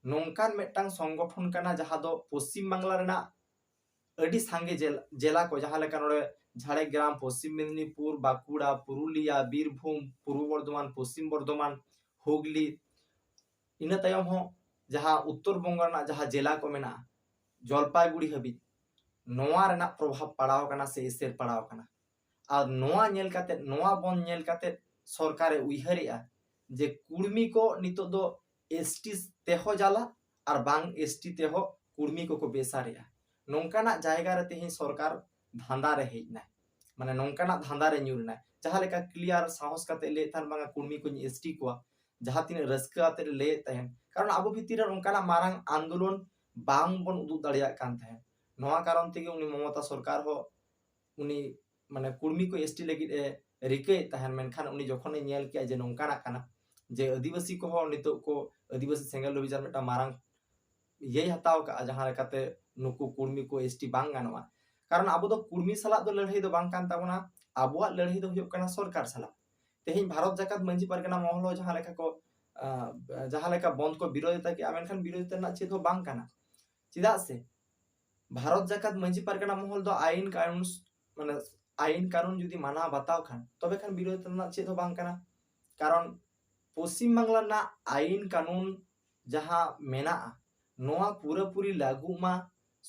ᱱᱚᱝᱠᱟᱱ ᱢᱤᱫᱴᱟᱝ ᱥᱚᱝᱜᱚᱴᱷᱚᱱ ᱠᱟᱱᱟ, ᱡᱟᱦᱟᱸ ᱫᱚ ᱯᱚᱥᱪᱤᱢ ᱵᱟᱝᱞᱟ ᱨᱮᱱᱟᱜ ᱟᱹᱰᱤ ᱥᱟᱸᱜᱮ ᱡᱮᱞ-, ᱡᱮᱞᱟ ᱠᱚ, ᱡᱟᱦᱟᱸ ᱞᱮᱠᱟ ᱱᱚᱰᱮ ᱡᱷᱟᱲᱜᱨᱟᱢ, ᱯᱚᱥᱪᱤᱢ ᱢᱮᱫᱽᱱᱤᱯᱩᱨ, ᱵᱟᱸᱠᱩᱲᱟ, ᱯᱩᱨᱩᱞᱤᱭᱟ, ᱵᱤᱨᱵᱷᱩᱢ, ᱯᱩᱨᱵᱚ ᱵᱚᱨᱫᱷᱚᱢᱟᱱ, ᱯᱚᱥᱪᱤᱢ ᱵᱚᱨᱫᱷᱚᱢᱟᱱ, ᱦᱩᱜᱽᱞᱤ, ᱤᱱᱟᱹ ᱛᱟᱭᱚᱢ ᱦᱚᱸ ᱡᱟᱦᱟᱸ ᱩᱛᱛᱚᱨ ᱵᱚᱝᱜᱚ ᱨᱮᱱᱟᱜ ᱡᱟᱦᱟᱸ ᱡᱮᱞᱟ ᱠᱚ ᱢᱮᱱᱟᱜᱼᱟ, ᱡᱚᱞᱯᱟᱭᱜᱩᱲᱤ ᱦᱟᱹᱵᱤᱡ, ᱱᱚᱣᱟ ᱨᱮᱱᱟᱜ ᱯᱨᱚᱵᱷᱟᱵᱽ ᱯᱟᱲᱟᱣ ᱟᱠᱟᱱᱟ ᱥᱮ ᱮᱥᱮᱨ ᱯᱟᱲᱟᱣ ᱟᱠᱟᱱᱟ᱾ ᱟᱨ ᱱᱚᱣᱟ ᱧᱮᱞ ᱠᱟᱛᱮ, ᱱᱚᱣᱟ ᱵᱚᱱ ᱧᱮᱞ ᱠᱟᱛᱮ ᱥᱚᱨᱠᱟᱨᱮ ᱩᱭᱦᱟᱹᱨᱮᱜᱼᱟ ᱡᱮ ᱠᱩᱲᱢᱤ ᱠᱚ ᱱᱤᱛᱚᱜ ᱫᱚ ᱮᱥ ᱴᱤ ᱛᱮᱦᱚᱸ ᱡᱟᱞᱟ ᱟᱨ ᱵᱟᱝ ᱮᱥ ᱴᱤ ᱛᱮᱦᱚᱸ ᱠᱩᱲᱢᱤ ᱠᱚᱠᱚ ᱵᱮᱥᱟᱨᱮᱜᱼᱟ᱾ ᱱᱚᱝᱠᱟᱱᱟᱜ ᱡᱟᱭᱜᱟ ᱨᱮ ᱛᱮᱦᱮᱧ ᱥᱚᱨᱠᱟᱨ ᱫᱷᱟᱸᱫᱟ ᱨᱮ ᱦᱮᱡ ᱮᱱᱟᱭ, ᱢᱟᱱᱮ ᱱᱚᱝᱠᱟᱱᱟᱜ ᱫᱷᱟᱸᱫᱟ ᱨᱮ ᱧᱩᱨ ᱮᱱᱟᱭ᱾ ᱡᱟᱦᱟᱸ ᱞᱮᱠᱟ ᱠᱞᱤᱭᱟᱨ ᱥᱟᱦᱚᱥ ᱠᱟᱛᱮ ᱞᱟᱹᱭᱮᱫ ᱛᱟᱦᱮᱱ, ᱵᱟᱝᱟ ᱠᱩᱲᱢᱤ ᱠᱚᱧ ᱮᱥ ᱴᱤ ᱠᱚᱣᱟ, ᱡᱟᱦᱟᱸ ᱛᱤᱱᱟᱹᱜ ᱨᱟᱹᱥᱠᱟᱹ ᱟᱛᱮ ᱞᱮ ᱞᱟᱹᱭᱮᱫ ᱛᱟᱦᱮᱸᱱ, ᱠᱟᱨᱚᱱ ᱟᱵᱚ ᱵᱷᱤᱛᱤᱨ ᱨᱮ ᱚᱱᱠᱟᱱᱟᱜ ᱢᱟᱨᱟᱝ ᱟᱱᱫᱳᱞᱚᱱ ᱵᱟᱝ ᱵᱚᱱ ᱩᱫᱩᱜ ᱫᱟᱲᱮᱭᱟᱜ ᱠᱟᱱ ᱛᱟᱦᱮᱸᱫ᱾ ᱱᱚᱣᱟ ᱠᱟᱨᱚᱱ ᱛᱮᱜᱮ ᱩᱱᱤ ᱢᱚᱢᱚᱛᱟ ᱥᱚᱨᱠᱟᱨ ᱦᱚᱸ ᱩᱱᱤ ᱢᱟᱱᱮ ᱠᱩᱲᱢᱤ ᱠᱚ ᱮᱥᱴᱤ ᱞᱟᱹᱜᱤᱫ ᱮ ᱨᱤᱠᱟᱹᱭᱮᱫ ᱛᱟᱦᱮᱸᱱ, ᱢᱮᱱᱠᱷᱟᱱ ᱩᱱᱤ ᱡᱚᱠᱷᱚᱱᱮ ᱧᱮᱞ ᱠᱮᱜᱼᱟ ᱡᱮ ᱱᱚᱝᱠᱟᱱᱟᱜ ᱠᱟᱱᱟ, ᱡᱮ ᱟᱹᱫᱤᱵᱟᱹᱥᱤ ᱠᱚᱦᱚᱸ ᱱᱤᱛᱚᱜ ᱠᱚ ᱟᱹᱫᱤᱵᱟᱹᱥᱤ ᱥᱮᱸᱜᱮᱞ ᱚᱵᱷᱤᱡᱟᱱ ᱢᱤᱫᱴᱟᱝ ᱢᱟᱨᱟᱝ ᱤᱭᱟᱹᱭ ᱦᱟᱛᱟᱣ ᱠᱟᱜᱼᱟ, ᱡᱟᱦᱟᱸ ᱞᱮᱠᱟᱛᱮ ᱱᱩᱠᱩ ᱠᱩᱲᱢᱤ ᱠᱚ ᱮᱥᱴᱤ ᱵᱟᱝ ᱜᱟᱱᱚᱜᱼᱟ᱾ ᱠᱟᱨᱚᱱ ᱟᱵᱚ ᱫᱚ ᱠᱩᱲᱢᱤ ᱥᱟᱞᱟᱜ ᱫᱚ ᱞᱟᱹᱲᱦᱟᱹᱭ ᱫᱚ ᱵᱟᱝ ᱠᱟᱱ ᱛᱟᱵᱚᱱᱟ, ᱟᱵᱚᱣᱟᱜ ᱞᱟᱹᱲᱦᱟᱹᱭ ᱫᱚ ᱦᱩᱭᱩᱜ ᱠᱟᱱᱟ ᱥᱚᱨᱠᱟᱨ ᱥᱟᱞᱟᱜ᱾ ᱛᱮᱦᱮᱧ ᱵᱷᱟᱨᱚᱛ ᱡᱟᱠᱟᱛ ᱢᱟᱹᱡᱷᱤ ᱯᱟᱨᱜᱟᱱᱟ ᱢᱚᱦᱚᱞ ᱦᱚᱸ ᱡᱟᱦᱟᱸ ᱞᱮᱠᱟ ᱠᱚ, ᱟᱸ, ᱡᱟᱦᱟᱸ ᱞᱮᱠᱟ ᱵᱚᱱᱫ ᱠᱚ ᱵᱤᱨᱳᱫᱷ ᱠᱮᱜᱼᱟ, ᱢᱮᱱᱠᱷᱟᱱ ᱵᱤᱨᱳᱫᱷ ᱨᱮᱱᱟᱜ ᱪᱮᱫ ᱦᱚᱸ ᱵᱟᱝ ᱠᱟᱱᱟ᱾ ᱪᱮᱫᱟᱜ ᱥᱮ ᱵᱷᱟᱨᱚᱛ ᱡᱟᱠᱟᱛ ᱢᱟᱹᱡᱷᱤ ᱯᱟᱨᱜᱟᱱᱟ ᱢᱚᱦᱚᱞ ᱫᱚ ᱟᱭᱤᱱ ᱠᱟᱹᱱᱩᱱ, ᱢᱟᱱᱮ ᱟᱭᱤᱱ ᱠᱟᱹᱱᱩᱱ ᱡᱩᱫᱤ ᱢᱟᱱᱟᱣ ᱵᱟᱛᱟᱣ ᱠᱷᱟᱱ, ᱛᱚᱵᱮ ᱠᱷᱟᱱ ᱵᱤᱨᱳᱫᱷ ᱨᱮᱱᱟᱜ ᱪᱮᱫ ᱦᱚᱸ ᱵᱟᱝ ᱠᱟᱱᱟ᱾ ᱠᱟᱨᱚᱱ ᱯᱚᱥᱪᱤᱢ ᱵᱟᱝᱞᱟ ᱨᱮᱱᱟᱜ ᱟᱭᱤᱱ ᱠᱟᱹᱱᱩᱱ ᱡᱟᱦᱟᱸ ᱢᱮᱱᱟᱜᱼᱟ, ᱱᱚᱣᱟ ᱯᱩᱨᱟᱹᱯᱩᱨᱤ ᱞᱟᱹᱜᱩᱜ ᱢᱟ,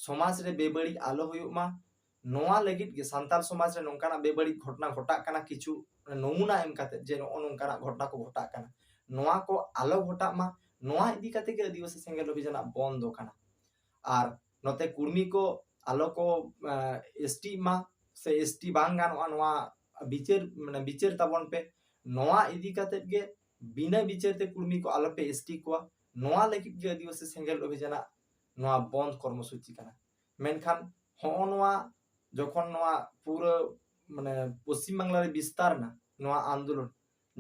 ᱥᱚᱢᱟᱡᱽ ᱨᱮ ᱵᱮᱵᱟᱹᱲᱤᱡ ᱟᱞᱚ ᱦᱩᱭᱩᱜ ᱢᱟ, ᱱᱚᱣᱟ ᱞᱟᱹᱜᱤᱫ ᱜᱮ ᱥᱟᱱᱛᱟᱲ ᱥᱚᱢᱟᱡᱽ ᱨᱮ ᱱᱚᱝᱠᱟᱱᱟᱜ ᱵᱮᱵᱟᱹᱲᱤᱡ ᱜᱷᱚᱴᱚᱱᱟ ᱜᱷᱚᱴᱟᱜ ᱠᱟᱱᱟ, ᱠᱤᱪᱷᱩ ᱱᱚᱢᱩᱱᱟ ᱮᱢ ᱠᱟᱛᱮ ᱡᱮ ᱱᱚᱜᱼᱚ ᱱᱚᱝᱠᱟᱱᱟᱜ ᱜᱷᱚᱴᱚᱱᱟ ᱠᱚ ᱜᱷᱚᱴᱟᱜ ᱠᱟᱱᱟ, ᱱᱚᱣᱟ ᱠᱚ ᱟᱞᱚ ᱜᱷᱚᱴᱟᱜ ᱢᱟ, ᱱᱚᱣᱟ ᱤᱫᱤ ᱠᱟᱛᱮ ᱜᱮ ᱟᱹᱫᱤᱵᱟᱹᱥᱤ ᱥᱮᱸᱜᱮᱞ ᱚᱵᱷᱤᱡᱟᱱᱟᱜ ᱵᱚᱱᱫ ᱫᱚ ᱠᱟᱱᱟ᱾ ᱟᱨ ᱱᱚᱛᱮ ᱠᱩᱲᱢᱤ ᱠᱚ ᱟᱞᱚ ᱠᱚ, ᱮᱥᱴᱤᱜ ᱢᱟ ᱥᱮ ᱮᱥᱴᱤ ᱵᱟᱝ ᱜᱟᱱᱚᱜᱼᱟ, ᱱᱚᱣᱟ ᱵᱤᱪᱟᱹᱨ, ᱢᱟᱱᱮ ᱵᱤᱪᱟᱹᱨ ᱛᱟᱵᱚᱱ ᱯᱮ, ᱱᱚᱣᱟ ᱤᱫᱤ ᱠᱟᱛᱮ ᱜᱮ ᱵᱤᱱᱟᱹ ᱵᱤᱪᱟᱹᱨ ᱛᱮ ᱠᱩᱲᱢᱤ ᱠᱚ ᱟᱞᱚ ᱯᱮ ᱮᱥᱴᱤ ᱠᱚᱣᱟ, ᱱᱚᱣᱟ ᱞᱟᱹᱜᱤᱫ ᱜᱮ ᱟᱹᱫᱤᱵᱟᱹᱥᱤ ᱥᱮᱸᱜᱮᱞ ᱚᱵᱷᱤᱡᱟᱱᱟᱜ ᱱᱚᱣᱟ ᱵᱚᱱᱫ ᱠᱚᱨᱢᱚᱥᱩᱪᱤ ᱠᱟᱱᱟ᱾ ᱢᱮᱱᱠᱷᱟᱱ ᱦᱚᱸᱜᱼᱚ ᱱᱚᱣᱟ ᱡᱚᱠᱷᱚᱱ ᱱᱚᱣᱟ ᱯᱩᱨᱟᱹ ᱢᱟᱱᱮ ᱯᱚᱥᱪᱤᱢ ᱵᱟᱝᱞᱟ ᱨᱮ ᱵᱤᱥᱛᱟᱨ ᱮᱱᱟ ᱱᱚᱣᱟ ᱟᱱᱫᱳᱞᱚᱱ,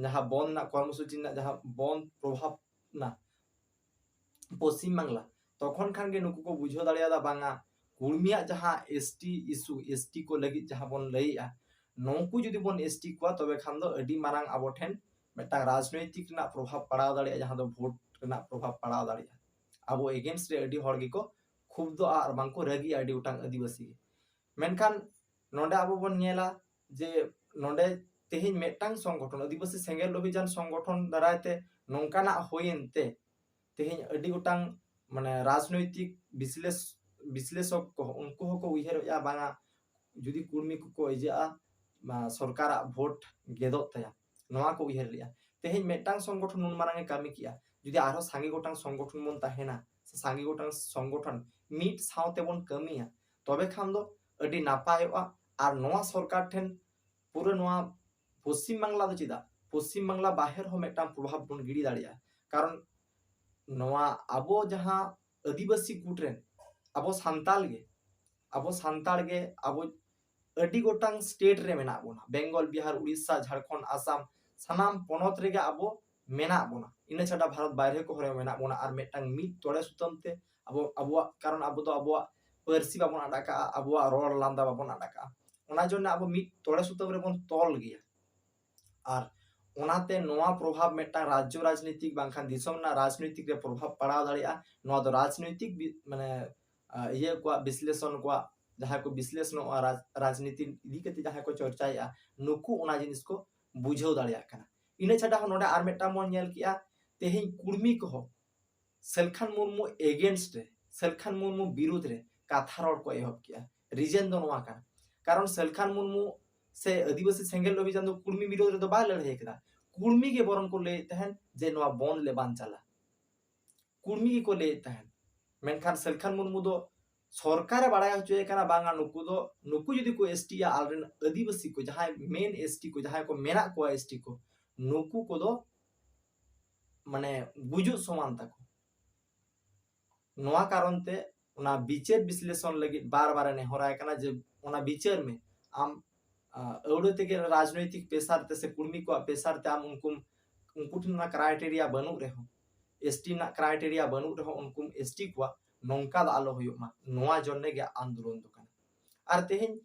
ᱡᱟᱦᱟᱸ ᱵᱚᱱᱫ ᱨᱮᱱᱟᱜ ᱠᱚᱨᱢᱚᱥᱩᱪᱤ ᱨᱮᱱᱟᱜ ᱡᱟᱦᱟᱸ ᱵᱚᱱᱫ ᱯᱨᱚᱵᱷᱟᱵ ᱮᱱᱟ ᱯᱚᱥᱪᱤᱢ ᱵᱟᱝᱞᱟ, ᱛᱚᱠᱷᱚᱱ ᱠᱷᱟᱱ ᱜᱮ ᱱᱩᱠᱩ ᱠᱚ ᱵᱩᱡᱷᱟᱹᱣ ᱫᱟᱲᱮᱭᱟᱫᱟ, ᱵᱟᱝᱟ ᱠᱩᱲᱢᱤᱭᱟᱜ ᱡᱟᱦᱟᱸ ᱮᱥᱴᱤ ᱤᱥᱩ, ᱮᱥᱴᱤ ᱠᱚ ᱞᱟᱹᱜᱤᱫ ᱡᱟᱦᱟᱸ ᱵᱚᱱ ᱞᱟᱹᱭᱮᱜᱼᱟ, ᱱᱩᱠᱩ ᱡᱩᱫᱤ ᱵᱚᱱ ᱮᱥᱴᱤ ᱠᱚᱣᱟ ᱛᱚᱵᱮ ᱠᱷᱟᱱ ᱫᱚ ᱟᱹᱰᱤ ᱢᱟᱨᱟᱝ ᱟᱵᱚ ᱴᱷᱮᱱ ᱢᱤᱫᱴᱟᱝ ᱨᱟᱡᱽᱱᱳᱭᱛᱤᱠ ᱨᱮᱱᱟᱜ ᱯᱨᱚᱵᱷᱟᱵ ᱯᱟᱲᱟᱣ ᱫᱟᱲᱮᱭᱟᱜᱼᱟ, ᱡᱟᱦᱟᱸ ᱫᱚ ᱵᱷᱳᱴ ᱨᱮᱱᱟᱜ ᱯᱨᱚᱵᱷᱟᱵ ᱯᱟᱲᱟᱣ ᱫᱟᱲᱮᱭᱟᱜᱼᱟ᱾ ᱟᱵᱚ against ᱨᱮ ᱟᱹᱰᱤ ᱦᱚᱲ ᱜᱮᱠᱚ ᱠᱷᱩᱵᱫᱚᱜᱼᱟ ᱟᱨ ᱵᱟᱝᱠᱚ ᱨᱟᱹᱜᱤᱜᱼᱟ ᱟᱹᱰᱤ ᱜᱚᱴᱟᱝ ᱟᱹᱫᱤᱵᱟᱹᱥᱤ ᱜᱮ᱾ ᱢᱮᱱᱠᱷᱟᱱ ᱱᱚᱰᱮ ᱟᱵᱚ ᱵᱚᱱ ᱧᱮᱞᱟ ᱡᱮ ᱱᱚᱰᱮ ᱛᱮᱦᱮᱧ ᱢᱤᱫᱴᱟᱝ ᱥᱚᱝᱜᱚᱴᱷᱚᱱ, ᱟᱹᱫᱤᱵᱟᱹᱥᱤ ᱥᱮᱸᱜᱮᱞ ᱚᱵᱷᱤᱡᱟᱱ ᱥᱚᱝᱜᱚᱴᱷᱚᱱ ᱫᱟᱨᱟᱭ ᱛᱮ ᱱᱚᱝᱠᱟᱱᱟᱜ ᱦᱩᱭᱮᱱ ᱛᱮ ᱛᱮᱦᱮᱧ ᱟᱹᱰᱤ ᱜᱚᱴᱟᱝ ᱢᱟᱱᱮ ᱨᱟᱡᱽᱱᱳᱭᱛᱤᱠ ᱵᱤᱥᱞᱮᱥ-, ᱵᱤᱥᱞᱮᱥᱚᱠ ᱠᱚ, ᱩᱱᱠᱩ ᱦᱚᱸᱠᱚ ᱩᱭᱦᱟᱹᱨᱮᱜᱼᱟ, ᱵᱟᱝᱟ ᱡᱩᱫᱤ ᱠᱩᱲᱢᱤ ᱠᱚᱠᱚ ᱤᱭᱟᱹᱜᱼᱟ, ᱢᱟ, ᱥᱚᱨᱠᱟᱨᱟᱜ ᱵᱷᱳᱴ ᱜᱮᱫᱚᱜ ᱛᱟᱭᱟ, ᱱᱚᱣᱟ ᱠᱚ ᱩᱭᱦᱟᱹᱨ ᱞᱮᱜᱼᱟ᱾ ᱛᱮᱦᱮᱧ ᱢᱤᱫᱴᱟᱝ ᱥᱚᱝᱜᱚᱴᱷᱚᱱ ᱱᱩᱱ ᱢᱟᱨᱟᱝ ᱮ ᱠᱟᱹᱢᱤ ᱠᱮᱜᱼᱟ, ᱡᱩᱫᱤ ᱟᱨᱦᱚᱸ ᱥᱟᱸᱜᱮ ᱜᱚᱴᱟᱝ ᱥᱚᱝᱜᱚᱴᱷᱚᱱ ᱵᱚᱱ ᱛᱟᱦᱮᱱᱟ ᱥᱮ ᱥᱟᱸᱜᱮ ᱜᱚᱴᱟᱝ ᱥᱚᱝᱜᱚᱴᱷᱚᱱ ᱢᱤᱫ ᱥᱟᱶᱛᱮ ᱵᱚᱱ ᱠᱟᱹᱢᱤᱭᱟ, ᱛᱚᱵᱮ ᱠᱷᱟᱱ ᱫᱚ ᱟᱹᱰᱤ ᱱᱟᱯᱟᱭᱚᱜᱼᱟ᱾ ᱟᱨ ᱱᱚᱣᱟ ᱥᱚᱨᱠᱟᱨ ᱴᱷᱮᱱ ᱯᱩᱨᱟᱹ ᱱᱚᱣᱟ ᱯᱚᱥᱪᱤᱢ ᱵᱟᱝᱞᱟ ᱫᱚ ᱪᱮᱫᱟᱜ, ᱯᱚᱥᱪᱤᱢ ᱵᱟᱝᱞᱟ ᱵᱟᱦᱮᱨ ᱦᱚᱸ ᱢᱤᱫᱴᱟᱝ ᱯᱨᱚᱵᱷᱟᱵᱽ ᱵᱚᱱ ᱜᱤᱰᱤ ᱫᱟᱲᱮᱭᱟᱜᱼᱟ᱾ ᱠᱟᱨᱚᱱ ᱱᱚᱣᱟ ᱟᱵᱚ ᱡᱟᱦᱟᱸ ᱟᱹᱫᱤᱵᱟᱹᱥᱤ ᱜᱩᱴ ᱨᱮᱱ ᱟᱵᱚ ᱥᱟᱱᱛᱟᱲ ᱜᱮ, ᱟᱵᱚ ᱥᱟᱱᱛᱟᱲ ᱜᱮ ᱟᱵᱚ ᱟᱹᱰᱤ ᱜᱚᱴᱟᱝ ᱥᱴᱮᱴ ᱨᱮ ᱢᱮᱱᱟᱜ ᱵᱚᱱᱟ, ᱵᱮᱝᱜᱚᱞ, ᱵᱤᱦᱟᱨ, ᱩᱲᱤᱥᱥᱟ, ᱡᱷᱟᱲᱠᱷᱚᱸᱰ, ᱟᱥᱟᱢ, ᱥᱟᱱᱟᱢ ᱯᱚᱱᱚᱛ ᱨᱮᱜᱮ ᱟᱵᱚ ᱢᱮᱱᱟᱜ ᱵᱚᱱᱟ᱾ ᱤᱱᱟᱹ ᱪᱷᱟᱰᱟ ᱵᱷᱟᱨᱚᱛ ᱵᱟᱭᱨᱮ ᱠᱚᱨᱮ ᱦᱚᱸ ᱢᱮᱱᱟᱜ ᱵᱚᱱᱟ᱾ ᱟᱨ ᱢᱤᱫᱴᱟᱝ ᱢᱤᱫ ᱛᱚᱲᱮ ᱥᱩᱛᱟᱹᱢ ᱛᱮ ᱟᱵᱚ ᱟᱵᱚᱣᱟᱜ, ᱠᱟᱨᱚᱱ ᱟᱵᱚ ᱫᱚ ᱟᱵᱚᱣᱟᱜ ᱯᱟᱹᱨᱥᱤ ᱵᱟᱵᱚᱱ ᱟᱫ ᱟᱠᱟᱜᱼᱟ, ᱟᱵᱚᱣᱟᱜ ᱨᱚᱲ ᱞᱟᱸᱫᱟ ᱵᱟᱵᱚᱱ ᱟᱫ ᱟᱠᱟᱜᱼᱟ, ᱚᱱᱟ ᱡᱚᱱᱱᱮ ᱟᱵᱚ ᱢᱤᱫ ᱛᱚᱲᱮ ᱥᱩᱛᱟᱹᱢ ᱨᱮᱵᱚᱱ ᱛᱚᱞ ᱜᱮᱭᱟ᱾ ᱟᱨ ᱚᱱᱟᱛᱮ ᱱᱚᱣᱟ ᱯᱨᱚᱵᱷᱟᱵᱽ ᱢᱤᱫᱴᱟᱝ ᱨᱟᱡᱽᱡᱚ ᱨᱟᱡᱽᱱᱤᱛᱤᱠ ᱵᱟᱝᱠᱷᱟᱱ ᱫᱤᱥᱚᱢ ᱨᱮᱱᱟᱜ ᱨᱟᱡᱽᱱᱤᱛᱤᱠ ᱨᱮ ᱯᱨᱚᱵᱷᱟᱵᱽ ᱯᱟᱲᱟᱣ ᱫᱟᱲᱮᱭᱟᱜᱼᱟ᱾ ᱱᱚᱣᱟ ᱫᱚ ᱨᱟᱡᱽᱱᱤᱛᱤᱠ ᱵᱤ-, ᱢᱟᱱᱮ, ᱟ, ᱤᱭᱟᱹ ᱠᱚᱣᱟᱜ ᱵᱤᱥᱞᱮᱥᱚᱱ ᱠᱚᱣᱟᱜ, ᱡᱟᱦᱟᱸᱭ ᱠᱚ ᱵᱤᱥᱞᱮᱥᱚᱱᱚᱜᱼᱟ, ᱨᱟᱡᱽ-, ᱨᱟᱡᱽᱱᱤᱛᱤ ᱤᱫᱤ ᱠᱟᱛᱮ ᱡᱟᱦᱟᱸᱭ ᱠᱚ ᱪᱚᱨᱪᱟᱭᱮᱫᱼᱟ, ᱱᱩᱠᱩ ᱚᱱᱟ ᱡᱤᱱᱤᱥ ᱠᱚ ᱵᱩᱡᱷᱟᱹᱣ ᱫᱟᱲᱮᱭᱟᱜ ᱠᱟᱱᱟ᱾ ᱤᱱᱟᱹ ᱪᱷᱟᱰᱟ ᱦᱚᱸ ᱱᱚᱰᱮ ᱟᱨ ᱢᱤᱫᱴᱟᱝ ᱵᱚᱱ ᱧᱮᱞ ᱠᱮᱜᱼᱟ, ᱛᱮᱦᱮᱧ ᱠᱩᱲᱢᱤ ᱠᱚᱦᱚᱸ ᱥᱟᱞᱠᱷᱟᱱ ᱢᱩᱨᱢᱩ against ᱨᱮ, ᱥᱟᱞᱠᱷᱟᱱ ᱢᱩᱨᱢᱩ ᱵᱤᱨᱩᱫᱽ ᱨᱮ ᱠᱟᱛᱷᱟ ᱨᱚᱲ ᱠᱚ ᱮᱦᱚᱵ ᱠᱮᱜᱼᱟ᱾ ᱨᱤᱡᱮᱱ ᱫᱚ ᱱᱚᱣᱟ ᱠᱟᱱᱟ, ᱠᱟᱨᱚᱱ ᱥᱟᱞᱠᱷᱟᱱ ᱢᱩᱨᱢᱩ ᱥᱮ ᱟᱹᱫᱤᱵᱟᱹᱥᱤ ᱥᱮᱸᱜᱮᱞ ᱚᱵᱷᱤᱡᱟᱱ ᱫᱚ ᱠᱩᱲᱢᱤ ᱵᱤᱨᱩᱫᱽ ᱨᱮᱫᱚ ᱵᱟᱭ ᱞᱟᱹᱲᱦᱟᱹᱭ ᱠᱮᱫᱟ᱾ ᱠᱩᱲᱢᱤ ᱜᱮ ᱵᱚᱨᱚᱱ ᱠᱚ ᱞᱟᱹᱭᱮᱫ ᱛᱟᱦᱮᱸᱱ ᱡᱮ ᱱᱚᱣᱟ ᱵᱚᱱᱫ ᱞᱮ ᱵᱟᱝ ᱪᱟᱞᱟ, ᱠᱩᱲᱢᱤ ᱜᱮᱠᱚ ᱞᱟᱹᱭᱮᱫ ᱛᱟᱦᱮᱸᱱ᱾ ᱢᱮᱱᱠᱷᱟᱱ ᱥᱟᱞᱠᱷᱟᱱ ᱢᱩᱨᱢᱩ ᱫᱚ ᱥᱚᱨᱠᱟᱨᱮ ᱵᱟᱲᱟᱭ ᱦᱚᱪᱚᱭᱮ ᱠᱟᱱᱟ, ᱵᱟᱝᱟ, ᱱᱩᱠᱩ ᱫᱚ, ᱱᱩᱠᱩ ᱡᱩᱫᱤ ᱠᱚ ST ᱭᱟ, ᱟᱞᱮᱨᱮᱱ ᱟᱹᱫᱤᱵᱟᱹᱥᱤ ᱠᱚ, ᱡᱟᱦᱟᱸᱭ main ST ᱠᱚ, ᱡᱟᱦᱟᱸᱭ ᱠᱚ ᱢᱮᱱᱟᱜ ᱠᱚᱣᱟ ST ᱠᱚ, ᱱᱩᱠᱩ ᱠᱚᱫᱚ ᱢᱟᱱᱮ ᱜᱩᱡᱩᱜ ᱥᱚᱢᱟᱱ ᱛᱟᱠᱚ᱾ ᱱᱚᱣᱟ ᱠᱟᱨᱚᱱ ᱛᱮ ᱚᱱᱟ ᱵᱤᱪᱟᱹᱨ ᱵᱤᱥᱞᱮᱥᱚᱱ ᱞᱟᱹᱜᱤᱫ ᱵᱟᱨ ᱵᱟᱨᱮ ᱱᱮᱦᱚᱨᱟᱭ ᱠᱟᱱᱟ ᱡᱮ ᱚᱱᱟ ᱵᱤᱪᱟᱹᱨ ᱢᱮ ᱟᱢ, ᱟ, ᱟᱹᱣᱲᱟᱹ ᱛᱮᱜᱮ ᱨᱟᱡᱽᱱᱳᱭᱛᱤᱠ ᱯᱮᱥᱟᱨ ᱛᱮ ᱥᱮ ᱠᱩᱲᱢᱤ ᱠᱚᱣᱟᱜ ᱯᱮᱥᱟᱨ ᱛᱮ ᱟᱢ ᱩᱱᱠᱩᱢ, ᱩᱱᱠᱩ ᱴᱷᱮᱱ ᱚᱱᱟ criteria ᱵᱟᱹᱱᱩᱜ ᱨᱮᱦᱚᱸ, ST ᱨᱮᱱᱟᱜ criteria ᱵᱟᱹᱱᱩᱜ ᱨᱮᱦᱚᱸ, ᱩᱱᱠᱩᱢ ST ᱠᱚᱣᱟ, ᱱᱚᱝᱠᱟ ᱫᱚ ᱟᱞᱚ ᱦᱩᱭᱩᱜ ᱢᱟ, ᱱᱚᱣᱟ ᱡᱚᱱᱱᱮ ᱜᱮ ᱟᱱᱫᱳᱞᱚᱱ ᱫᱚ ᱠᱟᱱᱟ᱾ ᱟᱨ ᱛᱮᱦᱮᱧ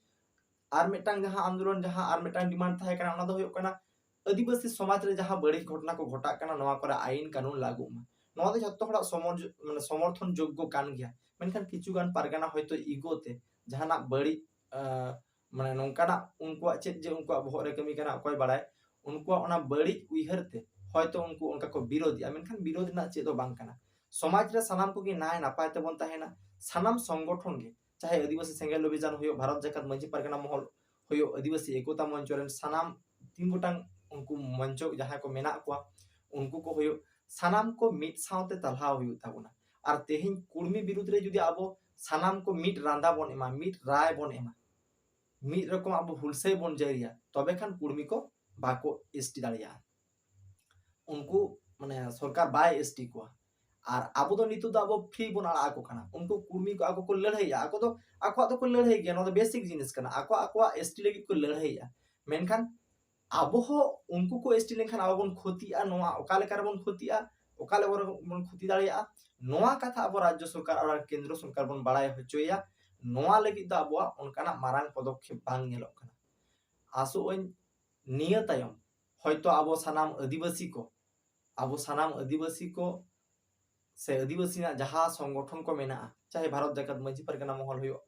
ᱟᱨ ᱢᱤᱫᱴᱟᱝ ᱡᱟᱦᱟᱸ ᱟᱱᱫᱳᱞᱚᱱ, ᱡᱟᱦᱟᱸ ᱟᱨ ᱢᱤᱫᱴᱟᱝ demand ᱛᱟᱦᱮᱸ ᱠᱟᱱᱟ, ᱚᱱᱟ ᱫᱚ ᱦᱩᱭᱩᱜ ᱠᱟᱱᱟ ᱟᱹᱫᱤᱵᱟᱹᱥᱤ ᱥᱚᱢᱟᱡᱽ ᱨᱮ ᱡᱟᱦᱟᱸ ᱵᱟᱹᱲᱤᱡ ᱜᱷᱚᱴᱚᱱᱟ ᱠᱚ ᱜᱷᱚᱴᱟᱜ ᱠᱟᱱᱟ, ᱱᱚᱣᱟ ᱠᱚᱨᱮ ᱟᱭᱤᱱ ᱠᱟᱹᱱᱩᱱ ᱞᱟᱹᱜᱩᱜ ᱢᱟ᱾ ᱱᱚᱣᱟ ᱫᱚ ᱡᱷᱚᱛᱚ ᱦᱚᱲᱟᱜ ᱥᱚᱢᱚᱨ-, ᱢᱟᱱᱮ ᱥᱚᱢᱚᱨᱛᱷᱚᱱ ᱡᱳᱜᱽᱜᱚ ᱠᱟᱱ ᱜᱮᱭᱟ, ᱢᱮᱱᱠᱷᱟᱱ ᱠᱤᱪᱷᱩ ᱜᱟᱱ ᱯᱟᱨᱜᱟᱱᱟ ᱦᱚᱭᱛᱳ ego ᱛᱮ ᱡᱟᱦᱟᱱᱟᱜ ᱵᱟᱹᱲᱤᱡ, ᱟᱸ, ᱢᱟᱱᱮ ᱱᱚᱝᱠᱟᱱᱟᱜ ᱩᱱᱠᱩᱣᱟᱜ ᱪᱮᱫ ᱡᱮ ᱩᱱᱠᱩᱣᱟᱜ ᱵᱚᱦᱚᱜ ᱨᱮ ᱠᱟᱹᱢᱤ ᱠᱟᱱᱟ ᱚᱠᱚᱭ ᱵᱟᱲᱟᱭ, ᱩᱱᱠᱩᱣᱟᱜ ᱚᱱᱟ ᱵᱟᱹᱲᱤᱡ ᱩᱭᱦᱟᱹᱨ ᱛᱮ ᱦᱚᱭᱛᱳ ᱩᱱᱠᱩ ᱚᱱᱠᱟ ᱠᱚ ᱵᱤᱨᱳᱫᱷᱮᱜᱼᱟ, ᱢᱮᱱᱠᱷᱟᱱ ᱵᱤᱨᱳᱫᱷ ᱨᱮᱱᱟᱜ ᱪᱮᱫ ᱦᱚᱸ ᱵᱟᱝ ᱠᱟᱱᱟ᱾ ᱥᱚᱢᱟᱡᱽ ᱨᱮ ᱥᱟᱱᱟᱢ ᱠᱚᱜᱮ ᱱᱟᱭ ᱱᱟᱯᱟᱭ ᱛᱮᱵᱚᱱ ᱛᱟᱦᱮᱱᱟ, ᱥᱟᱱᱟᱢ ᱥᱚᱝᱜᱚᱴᱷᱚᱱ ᱜᱮ, ᱪᱟᱦᱮ ᱟᱹᱫᱤᱵᱟᱹᱥᱤ ᱥᱮᱸᱜᱮᱞ ᱚᱵᱷᱤᱡᱟᱱ ᱦᱩᱭᱩᱜ, ᱵᱷᱟᱨᱚᱛ ᱡᱟᱠᱟᱛ ᱢᱟᱹᱡᱷᱤ ᱯᱟᱨᱜᱟᱱᱟ ᱢᱚᱦᱚᱞ ᱦᱩᱭᱩᱜ, ᱟᱹᱫᱤᱵᱟᱹᱥᱤ ᱮᱠᱚᱛᱟ ᱢᱚᱧᱪᱚ ᱨᱮᱱ ᱥᱟᱱᱟᱢ ᱛᱤᱱ ᱜᱚᱴᱟᱝ ᱩᱱᱠᱩ ᱢᱚᱧᱪᱚ ᱡᱟᱦᱟᱸᱭ ᱠᱚ ᱢᱮᱱᱟᱜ ᱠᱚᱣᱟ, ᱩᱱᱠᱩ ᱠᱚ ᱦᱩᱭᱩᱜ, ᱥᱟᱱᱟᱢ ᱠᱚ ᱢᱤᱫ ᱥᱟᱶᱛᱮ ᱛᱟᱞᱦᱟᱣ ᱦᱩᱭᱩᱜ ᱛᱟᱵᱚᱱᱟ᱾ ᱟᱨ ᱛᱮᱦᱮᱧ ᱠᱩᱲᱢᱤ ᱵᱤᱨᱩᱫᱽ ᱨᱮ ᱡᱩᱫᱤ ᱟᱵᱚ ᱥᱟᱱᱟᱢ ᱠᱚ ᱢᱤᱫ ᱨᱟᱸᱫᱟ ᱵᱚᱱ ᱮᱢᱟ, ᱢᱤᱫ ᱨᱟᱭ ᱵᱚᱱ ᱮᱢᱟ, ᱢᱤᱫ ᱨᱚᱠᱚᱢ ᱟᱵᱚ ᱦᱩᱞᱥᱟᱹᱭ ᱵᱚᱱ ᱡᱟᱹᱨᱤᱭᱟ, ᱛᱚᱵᱮ ᱠᱷᱟᱱ ᱠᱩᱲᱢᱤ ᱠᱚ ᱵᱟᱠᱚ ᱮᱥᱴᱤ ᱫᱟᱲᱮᱭᱟᱜᱼᱟ᱾ ᱩᱱᱠᱩ ᱢᱟᱱᱮ ᱥᱚᱨᱠᱟᱨ ᱵᱟᱭ ᱮᱥᱴᱤ ᱠᱚᱣᱟ᱾ ᱟᱨ ᱟᱵᱚ ᱫᱚ ᱱᱤᱛᱚᱜ ᱫᱚ ᱟᱵᱚ ᱯᱷᱨᱤ ᱵᱚᱱ ᱟᱲᱟᱜ ᱟᱠᱚ ᱠᱟᱱᱟ᱾ ᱩᱱᱠᱩ ᱠᱩᱲᱢᱤ ᱠᱚ ᱟᱠᱚ ᱠᱚ ᱞᱟᱹᱲᱦᱟᱹᱭᱟ, ᱟᱠᱚ ᱫᱚ ᱟᱠᱚᱣᱟᱜ ᱫᱚᱠᱚ ᱞᱟᱹᱲᱦᱟᱹᱭ ᱜᱮᱭᱟ, ᱱᱚᱣᱟ ᱫᱚ ᱵᱮᱥᱤᱠ ᱡᱤᱱᱤᱥ ᱠᱟᱱᱟ, ᱟᱠᱚᱣᱟᱜ ᱟᱠᱚᱣᱟᱜ ᱮᱥᱴᱤ ᱞᱟᱹᱜᱤᱫ ᱠᱚ ᱞᱟᱹᱲᱦᱟᱹᱭᱟ᱾ ᱢᱮᱱᱠᱷᱟᱱ ᱟᱵᱚ ᱦᱚᱸ ᱩᱱᱠᱩ ᱠᱚ ᱮᱥᱴᱤ ᱞᱮᱱᱠᱷᱟᱱ ᱟᱵᱚ ᱵᱚᱱ ᱠᱷᱚᱛᱤᱜᱼᱟ᱾ ᱱᱚᱣᱟ ᱚᱠᱟ ᱞᱮᱠᱟ ᱨᱮᱵᱚᱱ ᱠᱷᱚᱛᱤᱜᱼᱟ, ᱚᱠᱟ ᱞᱮᱠᱟ ᱵᱚᱱ ᱠᱷᱚᱛᱤ ᱫᱟᱲᱮᱭᱟᱜᱼᱟ, ᱱᱚᱣᱟ ᱠᱟᱛᱷᱟ ᱟᱵᱚ ᱨᱟᱡᱽᱡᱚ ᱥᱚᱨᱠᱟᱨ ᱟᱨ ᱠᱮᱱᱫᱨᱚ ᱥᱚᱨᱠᱟᱨ ᱵᱚᱱ ᱵᱟᱲᱟᱭ ᱦᱚᱪᱚᱭᱟ᱾ ᱱᱚᱣᱟ ᱞᱟᱹᱜᱤᱫ ᱫᱚ ᱟᱵᱚᱣᱟᱜ ᱚᱱᱠᱟᱱᱟᱜ ᱢᱟᱨᱟᱝ ᱯᱚᱫᱚᱠᱷᱮᱯ ᱵᱟᱝ ᱧᱮᱞᱚᱜ ᱠᱟᱱᱟ᱾ ᱟᱥᱚᱜ ᱟᱹᱧ ᱱᱤᱭᱟᱹ ᱛᱟᱭᱚᱢ ᱦᱚᱭᱛᱚ ᱟᱵᱚ ᱥᱟᱱᱟᱢ ᱟᱹᱫᱤᱵᱟᱹᱥᱤ ᱠᱚ, ᱟᱵᱚ ᱥᱟᱱᱟᱢ ᱟᱹᱫᱤᱵᱟᱹᱥᱤ ᱠᱚ ᱥᱮ ᱟᱹᱫᱤᱵᱟᱹᱥᱤ ᱨᱮᱱᱟᱜ ᱡᱟᱦᱟᱸ ᱥᱚᱝᱜᱚᱴᱷᱚᱱ ᱠᱚ ᱢᱮᱱᱟᱜᱼᱟ, ᱪᱟᱦᱮ ᱵᱷᱟᱨᱚᱛ ᱡᱟᱠᱟᱛ ᱢᱟᱹᱡᱷᱤ ᱯᱟᱨᱜᱟᱱᱟ ᱢᱚᱦᱚᱞ ᱦᱩᱭᱩᱜ,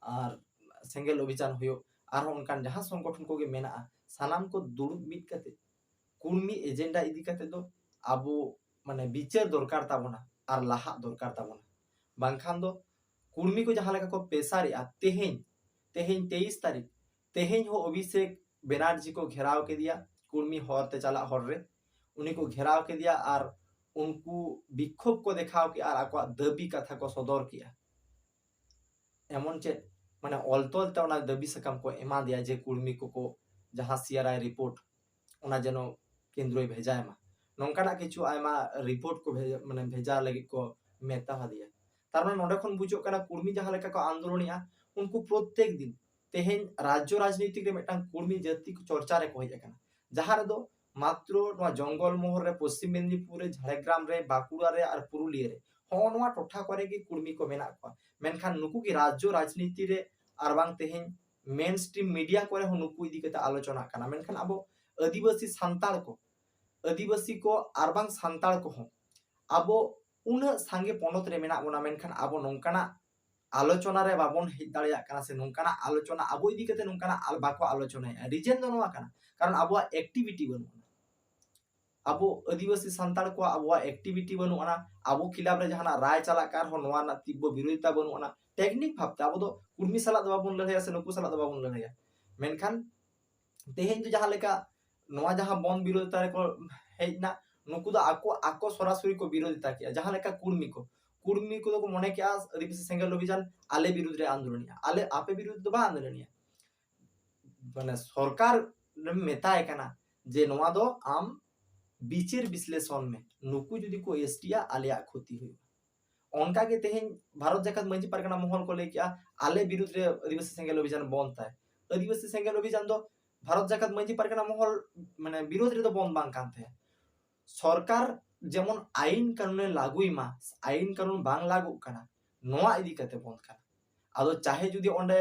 ᱟᱨ ᱥᱮᱸᱜᱮᱞ ᱚᱵᱷᱤᱡᱟᱱ ᱦᱩᱭᱩᱜ, ᱟᱨᱦᱚᱸ ᱚᱱᱠᱟᱱ ᱡᱟᱦᱟᱸ ᱥᱚᱝᱜᱚᱴᱷᱚᱱ ᱠᱚᱜᱮ ᱢᱮᱱᱟᱜᱼᱟ, ᱥᱟᱱᱟᱢ ᱠᱚ ᱫᱩᱲᱩᱵ ᱢᱤᱫ ᱠᱟᱛᱮ ᱠᱩᱲᱢᱤ ᱮᱡᱮᱱᱰᱟ ᱤᱫᱤ ᱠᱟᱛᱮ ᱫᱚ ᱟᱵᱚ ᱢᱟᱱᱮ ᱵᱤᱪᱟᱹᱨ ᱫᱚᱨᱠᱟᱨ ᱛᱟᱵᱚᱱᱟ ᱟᱨ ᱞᱟᱦᱟᱜ ᱫᱚᱨᱠᱟᱨ ᱛᱟᱵᱚᱱᱟ᱾ ᱵᱟᱝᱠᱷᱟᱱ ᱫᱚ ᱠᱩᱲᱢᱤ ᱠᱚ ᱡᱟᱦᱟᱸ ᱞᱮᱠᱟ ᱠᱚ ᱯᱮᱥᱟᱨᱮᱜᱼᱟ, ᱛᱮᱦᱮᱧ, ᱛᱮᱦᱮᱧ ᱛᱮᱭᱤᱥ ᱛᱟᱹᱨᱤᱠᱷ, ᱛᱮᱦᱮᱧ ᱦᱚᱸ ᱚᱵᱷᱤᱥᱮᱠ ᱵᱮᱱᱟᱨᱡᱤ ᱠᱚ ᱜᱷᱮᱨᱟᱣ ᱠᱮᱫᱮᱭᱟ ᱠᱩᱲᱢᱤ ᱦᱚᱨ ᱛᱮ ᱪᱟᱞᱟᱜ ᱦᱚᱨ ᱨᱮ᱾ ᱩᱱᱤ ᱠᱚ ᱜᱷᱮᱨᱟᱣ ᱠᱮᱫᱮᱭᱟ ᱟᱨ ᱩᱱᱠᱩ ᱵᱤᱠᱠᱷᱳᱵ ᱠᱚ ᱫᱮᱠᱷᱟᱣ ᱠᱮᱫᱼᱟ ᱟᱨ ᱟᱠᱚᱣᱟᱜ ᱫᱟᱹᱵᱤ ᱠᱟᱛᱷᱟ ᱠᱚ ᱥᱚᱫᱚᱨ ᱠᱮᱫᱼᱟ᱾ ᱮᱢᱚᱱ ᱪᱮᱫ ᱢᱟᱱᱮ ᱚᱞ ᱛᱚᱞ ᱛᱮ ᱚᱱᱟ ᱫᱟᱹᱵᱤ ᱥᱟᱠᱟᱢ ᱠᱚ ᱮᱢᱟ ᱫᱮᱭᱟ ᱡᱮ ᱠᱩᱲᱢᱤ ᱠᱚᱠᱚ ᱡᱟᱦᱟᱸ ᱥᱤᱟᱨᱟᱭ ᱨᱤᱯᱳᱨᱴ, ᱚᱱᱟ ᱡᱮᱱᱚ ᱠᱮᱱᱫᱨᱚᱭ ᱵᱷᱮᱡᱟᱭ ᱢᱟ᱾ ᱱᱚᱝᱠᱟᱱᱟᱜ ᱠᱤᱪᱷᱩ ᱟᱭᱢᱟ ᱨᱤᱯᱳᱨᱴ ᱠᱚ ᱵᱷᱮᱡᱟ, ᱢᱟᱱᱮ ᱵᱷᱮᱡᱟ ᱞᱟᱹᱜᱤᱫ ᱠᱚ ᱢᱮᱛᱟ ᱟᱫᱮᱭᱟ᱾ ᱛᱟᱨ ᱢᱟᱱᱮ ᱱᱚᱰᱮ ᱠᱷᱚᱱ ᱵᱩᱡᱷᱟᱹᱜ ᱠᱟᱱᱟ ᱠᱩᱲᱢᱤ ᱡᱟᱦᱟᱸ ᱞᱮᱠᱟ ᱠᱚ ᱟᱱᱫᱳᱞᱚᱱᱮᱜᱼᱟ, ᱩᱱᱠᱩ ᱯᱨᱚᱛᱮᱠ ᱫᱤᱱ ᱛᱮᱦᱮᱧ ᱨᱟᱡᱽᱡᱚ ᱨᱟᱡᱽᱱᱤᱛᱤ ᱨᱮ ᱢᱤᱫᱴᱟᱝ ᱠᱩᱲᱢᱤ ᱡᱟᱹᱛᱤ ᱪᱚᱨᱪᱟ ᱨᱮᱠᱚ ᱦᱮᱡ ᱟᱠᱟᱱᱟ, ᱡᱟᱦᱟᱸ ᱨᱮᱫᱚ ᱢᱟᱛᱨᱚ ᱱᱚᱣᱟ ᱡᱚᱝᱜᱚᱞ ᱢᱚᱦᱚᱞ ᱨᱮ, ᱯᱚᱥᱪᱤᱢ ᱢᱮᱫᱽᱱᱤᱯᱩᱨ ᱨᱮ, ᱡᱷᱟᱲᱜᱨᱟᱢ ᱨᱮ, ᱵᱟᱸᱠᱩᱲᱟ ᱨᱮ ᱟᱨ ᱯᱩᱨᱩᱞᱤᱭᱟᱹ ᱨᱮ, ᱦᱚᱸᱜᱼᱚ ᱱᱚᱣᱟ ᱴᱚᱴᱷᱟ ᱠᱚᱨᱮ ᱜᱮ ᱠᱩᱲᱢᱤ ᱠᱚ ᱢᱮᱱᱟᱜ ᱠᱚᱣᱟ᱾ ᱢᱮᱱᱠᱷᱟᱱ ᱱᱩᱠᱩ ᱜᱮ ᱨᱟᱡᱽᱡᱚ ᱨᱟᱡᱽᱱᱤᱛᱤ ᱨᱮ ᱟᱨ ᱵᱟᱝ ᱛᱮᱦᱮᱧ ᱢᱮᱱ ᱥᱴᱨᱤᱢ ᱢᱤᱰᱤᱭᱟ ᱠᱚᱨᱮ ᱦᱚᱸ ᱱᱩᱠᱩ ᱤᱫᱤ ᱠᱟᱛᱮ ᱟᱞᱳᱪᱚᱱᱟᱜ ᱠᱟᱱᱟ᱾ ᱢᱮᱱᱠᱷᱟᱱ ᱟᱵᱚ ᱟᱹᱫᱤᱵᱟᱹᱥᱤ ᱥᱟᱱᱛᱟᱲ ᱠᱚ, ᱟᱹᱫᱤᱵᱟᱹᱥᱤ ᱠᱚ ᱟᱨ ᱵᱟᱝ ᱥᱟᱱᱛᱟᱲ ᱠᱚᱦᱚᱸ ᱟᱵᱚ ᱩᱱᱟᱹᱜ ᱥᱟᱸᱜᱮ ᱯᱚᱱᱚᱛ ᱨᱮ ᱢᱮᱱᱟᱜ ᱵᱚᱱᱟ, ᱢᱮᱱᱠᱷᱟᱱ ᱟᱵᱚ ᱱᱚᱝᱠᱟᱱᱟᱜ ᱟᱞᱳᱪᱚᱱᱟ ᱨᱮ ᱵᱟᱵᱚᱱ ᱦᱮᱡ ᱫᱟᱲᱮᱭᱟᱜ ᱠᱟᱱᱟ, ᱥᱮ ᱱᱚᱝᱠᱟᱱᱟᱜ ᱟᱞᱳᱪᱚᱱᱟ ᱟᱵᱚ ᱤᱫᱤ ᱠᱟᱛᱮ ᱱᱚᱝᱠᱟᱱᱟᱜ ᱟᱞ-, ᱵᱟᱠᱚ ᱟᱞᱳᱪᱚᱱᱟᱭᱮᱫᱼᱟ᱾ ᱨᱤᱡᱮᱱ ᱫᱚ ᱱᱚᱣᱟ ᱠᱟᱱᱟ, ᱠᱟᱨᱚᱱ ᱟᱵᱚᱣᱟᱜ ᱮᱠᱴᱤᱵᱷᱤᱴᱤ ᱵᱟᱹᱱᱩᱜ ᱟᱱᱟ᱾ ᱟᱵᱚ ᱟᱹᱫᱤᱵᱟᱹᱥᱤ ᱥᱟᱱᱛᱟᱲ ᱠᱚᱣᱟᱜ ᱟᱵᱚᱣᱟᱜ ᱮᱠᱴᱤᱵᱷᱤᱴᱤ ᱵᱟᱹᱱᱩᱜ ᱟᱱᱟ, ᱟᱵᱚ ᱠᱷᱤᱞᱟᱯ ᱨᱮ ᱡᱟᱦᱟᱱᱟᱜ ᱨᱟᱭ ᱪᱟᱞᱟᱜ ᱠᱟᱱ ᱨᱮᱦᱚᱸ ᱱᱚᱣᱟ ᱨᱮᱱᱟᱜ ᱛᱤᱵᱽᱵᱚ ᱵᱤᱨᱳᱫᱷᱤᱛᱟ ᱵᱟᱹᱱᱩᱜ ᱟᱱᱟ᱾ ᱴᱮᱠᱱᱤᱠ ᱵᱷᱟᱵᱛᱮ ᱟᱵᱚ ᱫᱚ ᱠᱩᱲᱢᱤ ᱥᱟᱞᱟᱜ ᱫᱚ ᱵᱟᱵᱚᱱ ᱞᱟᱹᱲᱦᱟᱹᱭᱟ ᱥᱮ ᱱᱩᱠᱩ ᱥᱟᱞᱟᱜ ᱫᱚ ᱵᱟᱵᱚᱱ ᱞᱟᱹᱲᱦᱟᱹᱭᱟ᱾ ᱢᱮᱱᱠᱷᱟᱱ ᱛᱮᱦᱮᱧ ᱫᱚ ᱡᱟᱦᱟᱸ ᱞᱮᱠᱟ ᱱᱚᱣᱟ ᱡᱟᱦᱟᱸ ᱵᱚᱱᱫᱷ ᱵᱤᱨᱳᱫᱷᱤᱛᱟ ᱨᱮᱠᱚ ᱦᱮᱡ ᱮᱱᱟ, ᱱᱩᱠᱩ ᱫᱚ ᱟᱠᱚ, ᱟᱠᱚ ᱥᱚᱨᱟᱥᱚᱨᱤ ᱠᱚ ᱵᱤᱨᱳᱫᱷᱤᱛᱟ ᱠᱮᱜᱼᱟ᱾ ᱡᱟᱦᱟᱸ ᱞᱮᱠᱟ ᱠᱩᱲᱢᱤ ᱠᱚ, ᱠᱩᱲᱢᱤ ᱠᱚᱫᱚ ᱠᱚ ᱢᱚᱱᱮ ᱠᱮᱜᱼᱟ ᱟᱹᱫᱤᱵᱟᱹᱥᱤ ᱥᱮᱸᱜᱮᱞ ᱚᱵᱷᱤᱡᱟᱱ ᱟᱞᱮ ᱵᱤᱨᱩᱫᱷ ᱨᱮ ᱟᱱᱫᱳᱞᱚᱱᱮᱜᱼᱟ, ᱟᱞᱮ ᱟᱯᱮ ᱵᱤᱨᱩᱫᱷ ᱫᱚ ᱵᱟᱝ ᱟᱱᱫᱳᱞᱚᱱᱮᱜᱼᱟ᱾ ᱢᱟᱱᱮ ᱥᱚᱨᱠᱟᱨ ᱢᱮᱛᱟᱭ ᱠᱟᱱᱟ ᱡᱮ ᱱᱚᱣᱟ ᱫᱚ ᱟᱢ ᱵᱤᱪᱟᱹᱨ ᱵᱤᱥᱞᱮᱥᱚᱱ ᱢᱮ, ᱱᱩᱠᱩ ᱡᱩᱫᱤ ᱠᱚ ᱮᱥᱴᱤᱜᱼᱟ ᱟᱞᱮᱭᱟᱜ ᱠᱷᱚᱛᱤ ᱦᱩᱭᱩᱜᱼᱟ᱾ ᱚᱱᱠᱟᱜᱮ ᱛᱮᱦᱮᱧ ᱵᱷᱟᱨᱚᱛ ᱡᱟᱠᱟᱛ ᱢᱟᱹᱡᱷᱤ ᱯᱟᱨᱜᱟᱱᱟ ᱢᱚᱦᱚᱞ ᱠᱚ ᱞᱟᱹᱭ ᱠᱮᱜᱼᱟ ᱟᱞᱮ ᱵᱤᱨᱩᱫᱷ ᱨᱮ ᱟᱹᱫᱤᱵᱟᱹᱥᱤ ᱥᱮᱸᱜᱮᱞ ᱚᱵᱷᱤᱡᱟᱱ ᱵᱚᱱᱫ ᱛᱟᱭ᱾ ᱟᱹᱫᱤᱵᱟᱹᱥᱤ ᱥᱮᱸᱜᱮᱞ ᱚᱵᱷᱤᱡᱟᱱ ᱫᱚ ᱵᱷᱟᱨᱚᱛ ᱡᱟᱠᱟᱛ ᱢᱟᱹᱡᱷᱤ ᱯᱟᱨᱜᱟᱱᱟ ᱢᱚᱦᱚᱞ ᱢᱟᱱᱮ ᱵᱤᱨᱳᱫᱷ ᱨᱮᱫᱚ ᱵᱚᱱᱫ ᱵᱟᱝ ᱠᱟᱱ ᱛᱟᱭᱟ᱾ ᱥᱚᱨᱠᱟᱨ ᱡᱮᱢᱚᱱ ᱟᱭᱤᱱ ᱠᱟᱹᱱᱩᱱᱮ ᱞᱟᱹᱜᱩᱭ ᱢᱟ, ᱟᱭᱤᱱ ᱠᱟᱹᱱᱩᱱ ᱵᱟᱝ ᱞᱟᱹᱜᱩᱜ ᱠᱟᱱᱟ, ᱱᱚᱣᱟ ᱤᱫᱤ ᱠᱟᱛᱮ ᱵᱚᱱᱫ ᱠᱟᱱᱟ᱾ ᱟᱫᱚ ᱪᱟᱦᱮ ᱡᱩᱫᱤ ᱚᱸᱰᱮ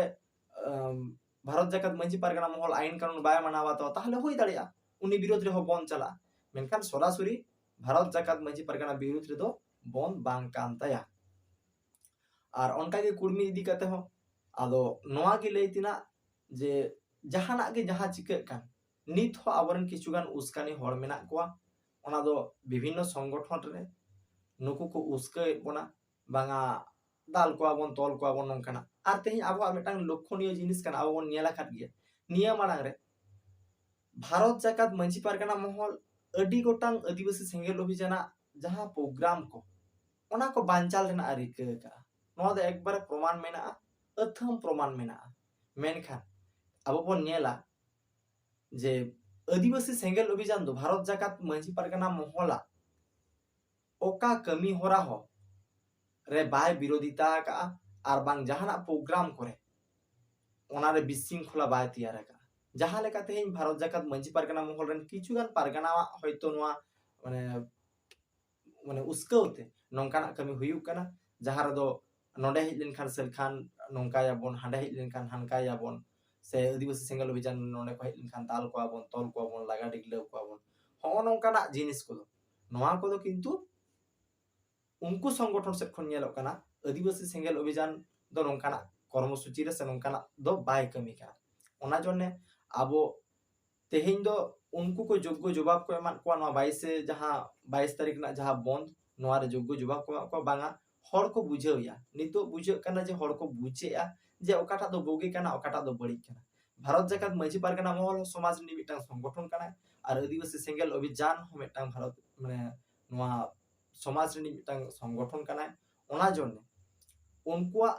ᱟᱢ, ᱵᱷᱟᱨᱚᱛ ᱡᱟᱠᱟᱛ ᱢᱟᱹᱡᱷᱤ ᱯᱟᱨᱜᱟᱱᱟ ᱢᱚᱦᱚᱞ ᱟᱭᱤᱱ ᱠᱟᱹᱱᱩᱱ ᱵᱟᱭ ᱢᱟᱱᱟᱣ ᱵᱟᱛᱟᱣᱟ, ᱛᱟᱦᱚᱞᱮ ᱦᱩᱭ ᱫᱟᱲᱮᱭᱟᱜᱼᱟ ᱩᱱᱤ ᱵᱤᱨᱳᱫᱷ ᱨᱮᱦᱚᱸ ᱵᱚᱱᱫ ᱪᱟᱞᱟᱜᱼᱟ᱾ ᱢᱮᱱᱠᱷᱟᱱ ᱥᱚᱨᱟᱥᱚᱨᱤ ᱵᱷᱟᱨᱚᱛ ᱡᱟᱠᱟᱛ ᱢᱟᱹᱡᱷᱤ ᱯᱟᱨᱜᱟᱱᱟ ᱵᱤᱨᱳᱫᱷ ᱨᱮᱫᱚ ᱵᱚᱱᱫ ᱵᱟᱝ ᱠᱟᱱ ᱛᱟᱭᱟ᱾ ᱟᱨ ᱚᱱᱠᱟᱜᱮ ᱠᱩᱲᱢᱤ ᱤᱫᱤ ᱠᱟᱛᱮ ᱦᱚᱸ, ᱟᱫᱚ ᱱᱚᱣᱟ ᱜᱮ ᱞᱟᱹᱭ ᱛᱮᱱᱟᱜ ᱡᱮ ᱡᱟᱦᱟᱱᱟᱜ ᱜᱮ ᱡᱟᱦᱟᱸ ᱪᱤᱠᱟᱹᱜ ᱠᱟᱱ, ᱱᱤᱛ ᱦᱚᱸ ᱟᱵᱚᱨᱮᱱ ᱠᱤᱪᱷᱩᱜᱟᱱ ᱩᱥᱠᱟᱱᱤ ᱦᱚᱲ ᱢᱮᱱᱟᱜ ᱠᱚᱣᱟ, ᱚᱱᱟ ᱫᱚ ᱵᱤᱵᱷᱤᱱᱱᱚ ᱥᱚᱝᱜᱚᱴᱷᱚᱱ ᱨᱮ ᱱᱩᱠᱩ ᱠᱚ ᱩᱥᱠᱟᱹᱣᱮᱫ ᱵᱚᱱᱟ, ᱵᱟᱝᱟ ᱫᱟᱞ ᱠᱚᱣᱟ ᱵᱚᱱ, ᱛᱚᱞ ᱠᱚᱣᱟ ᱵᱚᱱ, ᱱᱚᱝᱠᱟᱱᱟᱜ᱾ ᱟᱨ ᱛᱮᱦᱮᱧ ᱟᱵᱚᱣᱟᱜ ᱢᱤᱫᱴᱟᱝ ᱞᱚᱠᱠᱷᱚᱱᱤᱭᱚ ᱡᱤᱱᱤᱥ ᱠᱟᱱᱟ, ᱟᱵᱚ ᱵᱚᱱ ᱧᱮᱞ ᱟᱠᱟᱫ ᱜᱮᱭᱟ ᱱᱤᱭᱟᱹ ᱢᱟᱲᱟᱝ ᱨᱮ ᱵᱷᱟᱨᱚᱛ ᱡᱟᱠᱟᱛ ᱢᱟᱹᱡᱷᱤ ᱯᱟᱨᱜᱟᱱᱟ ᱢᱚᱦᱚᱞ ᱟᱹᱰᱤ ᱜᱚᱴᱟᱝ ᱟᱹᱫᱤᱵᱟᱹᱥᱤ ᱥᱮᱸᱜᱮᱞ ᱚᱵᱷᱤᱡᱟᱱᱟᱜ ᱡᱟᱦᱟᱸ ᱯᱨᱳᱜᱨᱟᱢ ᱠᱚ, ᱚᱱᱟ ᱠᱚ ᱵᱟᱧᱪᱟᱣ ᱨᱮᱱᱟᱜ ᱮ ᱨᱤᱠᱟᱹ ᱟᱠᱟᱫᱼᱟ᱾ ᱱᱚᱣᱟ ᱫᱚ ᱮᱠᱵᱟᱨᱮ ᱯᱨᱚᱢᱟᱱ ᱢᱮᱱᱟᱜᱼᱟ, ᱟᱹᱛᱷᱟᱹᱢ ᱯᱨᱚᱢᱟᱱ ᱢᱮᱱᱟᱜᱼᱟ᱾ ᱢᱮᱱᱠᱷᱟᱱ ᱟᱵᱚ ᱵᱚᱱ ᱧᱮᱞᱟ ᱡᱮ ᱟᱹᱫᱤᱵᱟᱹᱥᱤ ᱥᱮᱸᱜᱮᱞ ᱚᱵᱷᱤᱡᱟᱱ ᱫᱚ ᱵᱷᱟᱨᱚᱛ ᱡᱟᱠᱟᱛ ᱢᱟᱹᱡᱷᱤ ᱯᱟᱨᱜᱟᱱᱟ ᱢᱚᱦᱚᱞᱟᱜ ᱚᱠᱟ ᱠᱟᱹᱢᱤ ᱦᱚᱨᱟ ᱦᱚᱸ ᱨᱮ ᱵᱟᱭ ᱵᱤᱨᱳᱫᱷᱤᱛᱟ ᱟᱠᱟᱫᱼᱟ, ᱟᱨ ᱵᱟᱝ ᱡᱟᱦᱟᱱᱟᱜ ᱯᱨᱳᱜᱨᱟᱢ ᱠᱚᱨᱮ ᱚᱱᱟᱨᱮ ᱵᱤᱥᱤᱝᱠᱷᱚᱞᱟ ᱵᱟᱭ ᱛᱮᱭᱟᱨ ᱟᱠᱟᱫᱼᱟ᱾ ᱡᱟᱦᱟᱸ ᱞᱮᱠᱟ ᱛᱮᱦᱮᱧ ᱵᱷᱟᱨᱚᱛ ᱡᱟᱠᱟᱛ ᱢᱟᱹᱡᱷᱤ ᱯᱟᱨᱜᱟᱱᱟ ᱢᱚᱦᱚᱞ ᱨᱮᱱ ᱠᱤᱪᱷᱩᱜᱟᱱ ᱯᱟᱨᱜᱟᱱᱟᱣᱟᱜ ᱦᱚᱭᱛᱳ ᱱᱚᱣᱟ ᱢᱟᱱᱮ ᱢᱟᱱᱮ ᱩᱥᱠᱟᱹᱣ ᱛᱮ ᱱᱚᱝᱠᱟᱱᱟᱜ ᱠᱟᱹᱢᱤ ᱦᱩᱭᱩᱜ ᱠᱟᱱᱟ, ᱡᱟᱦᱟᱸ ᱨᱮᱫᱚ ᱱᱚᱰᱮ ᱦᱮᱡ ᱞᱮᱱᱠᱷᱟᱱ ᱥᱮᱞᱠᱷᱟᱱ ᱱᱚᱝᱠᱟᱭᱟᱵᱚᱱ, ᱦᱟᱸᱰᱮ ᱦᱮᱡ ᱞᱮᱱᱠᱷᱟᱱ ᱦᱟᱱᱠᱟᱭᱟᱵᱚᱱ, ᱥᱮ ᱟᱹᱫᱤᱵᱟᱹᱥᱤ ᱥᱮᱸᱜᱮᱞ ᱚᱵᱷᱤᱡᱟᱱ ᱱᱚᱰᱮ ᱠᱚ ᱦᱮᱡ ᱞᱮᱱᱠᱷᱟᱱ ᱫᱟᱞ ᱠᱚᱣᱟ ᱵᱚᱱ, ᱛᱚᱞ ᱠᱚᱣᱟ ᱵᱚᱱ, ᱞᱟᱜᱟ ᱰᱤᱜᱽᱞᱟᱹᱣ ᱠᱚᱣᱟ ᱵᱚᱱ, ᱦᱚᱸᱜᱼᱚ ᱱᱚᱝᱠᱟᱱᱟᱜ ᱡᱤᱱᱤᱥ ᱠᱚᱫᱚ, ᱱᱚᱣᱟ ᱠᱚᱫᱚ ᱠᱤᱱᱛᱩ ᱩᱱᱠᱩ ᱥᱚᱝᱜᱚᱴᱷᱚᱱ ᱥᱮᱫ ᱠᱷᱚᱱ ᱧᱮᱞᱚᱜ ᱠᱟᱱᱟ ᱟᱹᱫᱤᱵᱟᱹᱥᱤ ᱥᱮᱸᱜᱮᱞ ᱚᱵᱷᱤᱡᱟᱱ ᱫᱚ ᱱᱚᱝᱠᱟᱱᱟᱜ ᱠᱚᱨᱢᱚᱥᱩᱪᱤ ᱨᱮ ᱥᱮ ᱱᱚᱝᱠᱟᱱᱟᱜ ᱫᱚ ᱵᱟᱭ ᱠᱟᱹᱢᱤ ᱠᱟᱱᱟ᱾ ᱚᱱᱟ ᱡᱚᱱᱱᱮ ᱟᱵᱚ ᱛᱮᱦᱮᱧ ᱫᱚ ᱩᱱᱠᱩ ᱠᱚ ᱡᱳᱜᱽᱜᱚ ᱡᱚᱵᱟᱵ ᱠᱚ ᱮᱢᱟᱫ ᱠᱚᱣᱟ, ᱱᱚᱣᱟ ᱵᱟᱭᱤᱥᱮ ᱡᱟᱦᱟᱸ ᱵᱟᱭᱤᱥ ᱛᱟᱹᱨᱤᱠᱷ ᱨᱮᱱᱟᱜ ᱡᱟᱦᱟᱸ ᱵᱚᱱᱫ, ᱱᱚᱣᱟ ᱨᱮ ᱡᱳᱜᱽᱜᱚ ᱡᱚᱵᱟᱵ ᱠᱚ ᱮᱢᱟᱫ ᱠᱚᱣᱟ, ᱵᱟᱝᱟ ᱦᱚᱲ ᱠᱚ ᱵᱩᱡᱷᱟᱹᱣ ᱮᱭᱟ᱾ ᱱᱤᱛᱚᱜ ᱵᱩᱡᱷᱟᱹᱜ ᱠᱟᱱᱟ ᱡᱮ ᱦᱚᱲ ᱠᱚ ᱵᱩᱡᱮᱜᱼᱟ ᱡᱮ ᱚᱠᱟᱴᱟᱜ ᱫᱚ ᱵᱩᱜᱤ ᱠᱟᱱᱟ, ᱚᱠᱟᱴᱟᱜ ᱫᱚ ᱵᱟᱹᱲᱤᱡ ᱠᱟᱱᱟ᱾ ᱵᱷᱟᱨᱚᱛ ᱡᱟᱠᱟᱛ ᱢᱟᱹᱡᱷᱤ ᱯᱟᱨᱜᱟᱱᱟ ᱢᱚᱦᱚᱞ ᱦᱚᱸ ᱥᱚᱢᱟᱡᱽ ᱨᱤᱱᱤᱡ ᱢᱤᱫᱴᱟᱝ ᱥᱚᱝᱜᱚᱴᱷᱚᱱ ᱠᱟᱱᱟᱭ, ᱟᱨ ᱟᱹᱫᱤᱵᱟᱹᱥᱤ ᱥᱮᱸᱜᱮᱞ ᱚᱵᱷᱤᱡᱟᱱ ᱦᱚᱸ ᱢᱤᱫᱴᱟᱝ ᱵᱷᱟᱨᱚᱛ ᱢᱟᱱᱮ ᱱᱚᱣᱟ ᱥᱚᱢᱟᱡᱽ ᱨᱤᱱᱤᱡ ᱢᱤᱫᱴᱟᱝ ᱥᱚᱝᱜᱚᱴᱷᱚᱱ ᱠᱟᱱᱟᱭ᱾ ᱚᱱᱟ ᱡᱚᱱᱱᱮ ᱩᱱᱠᱩᱣᱟᱜ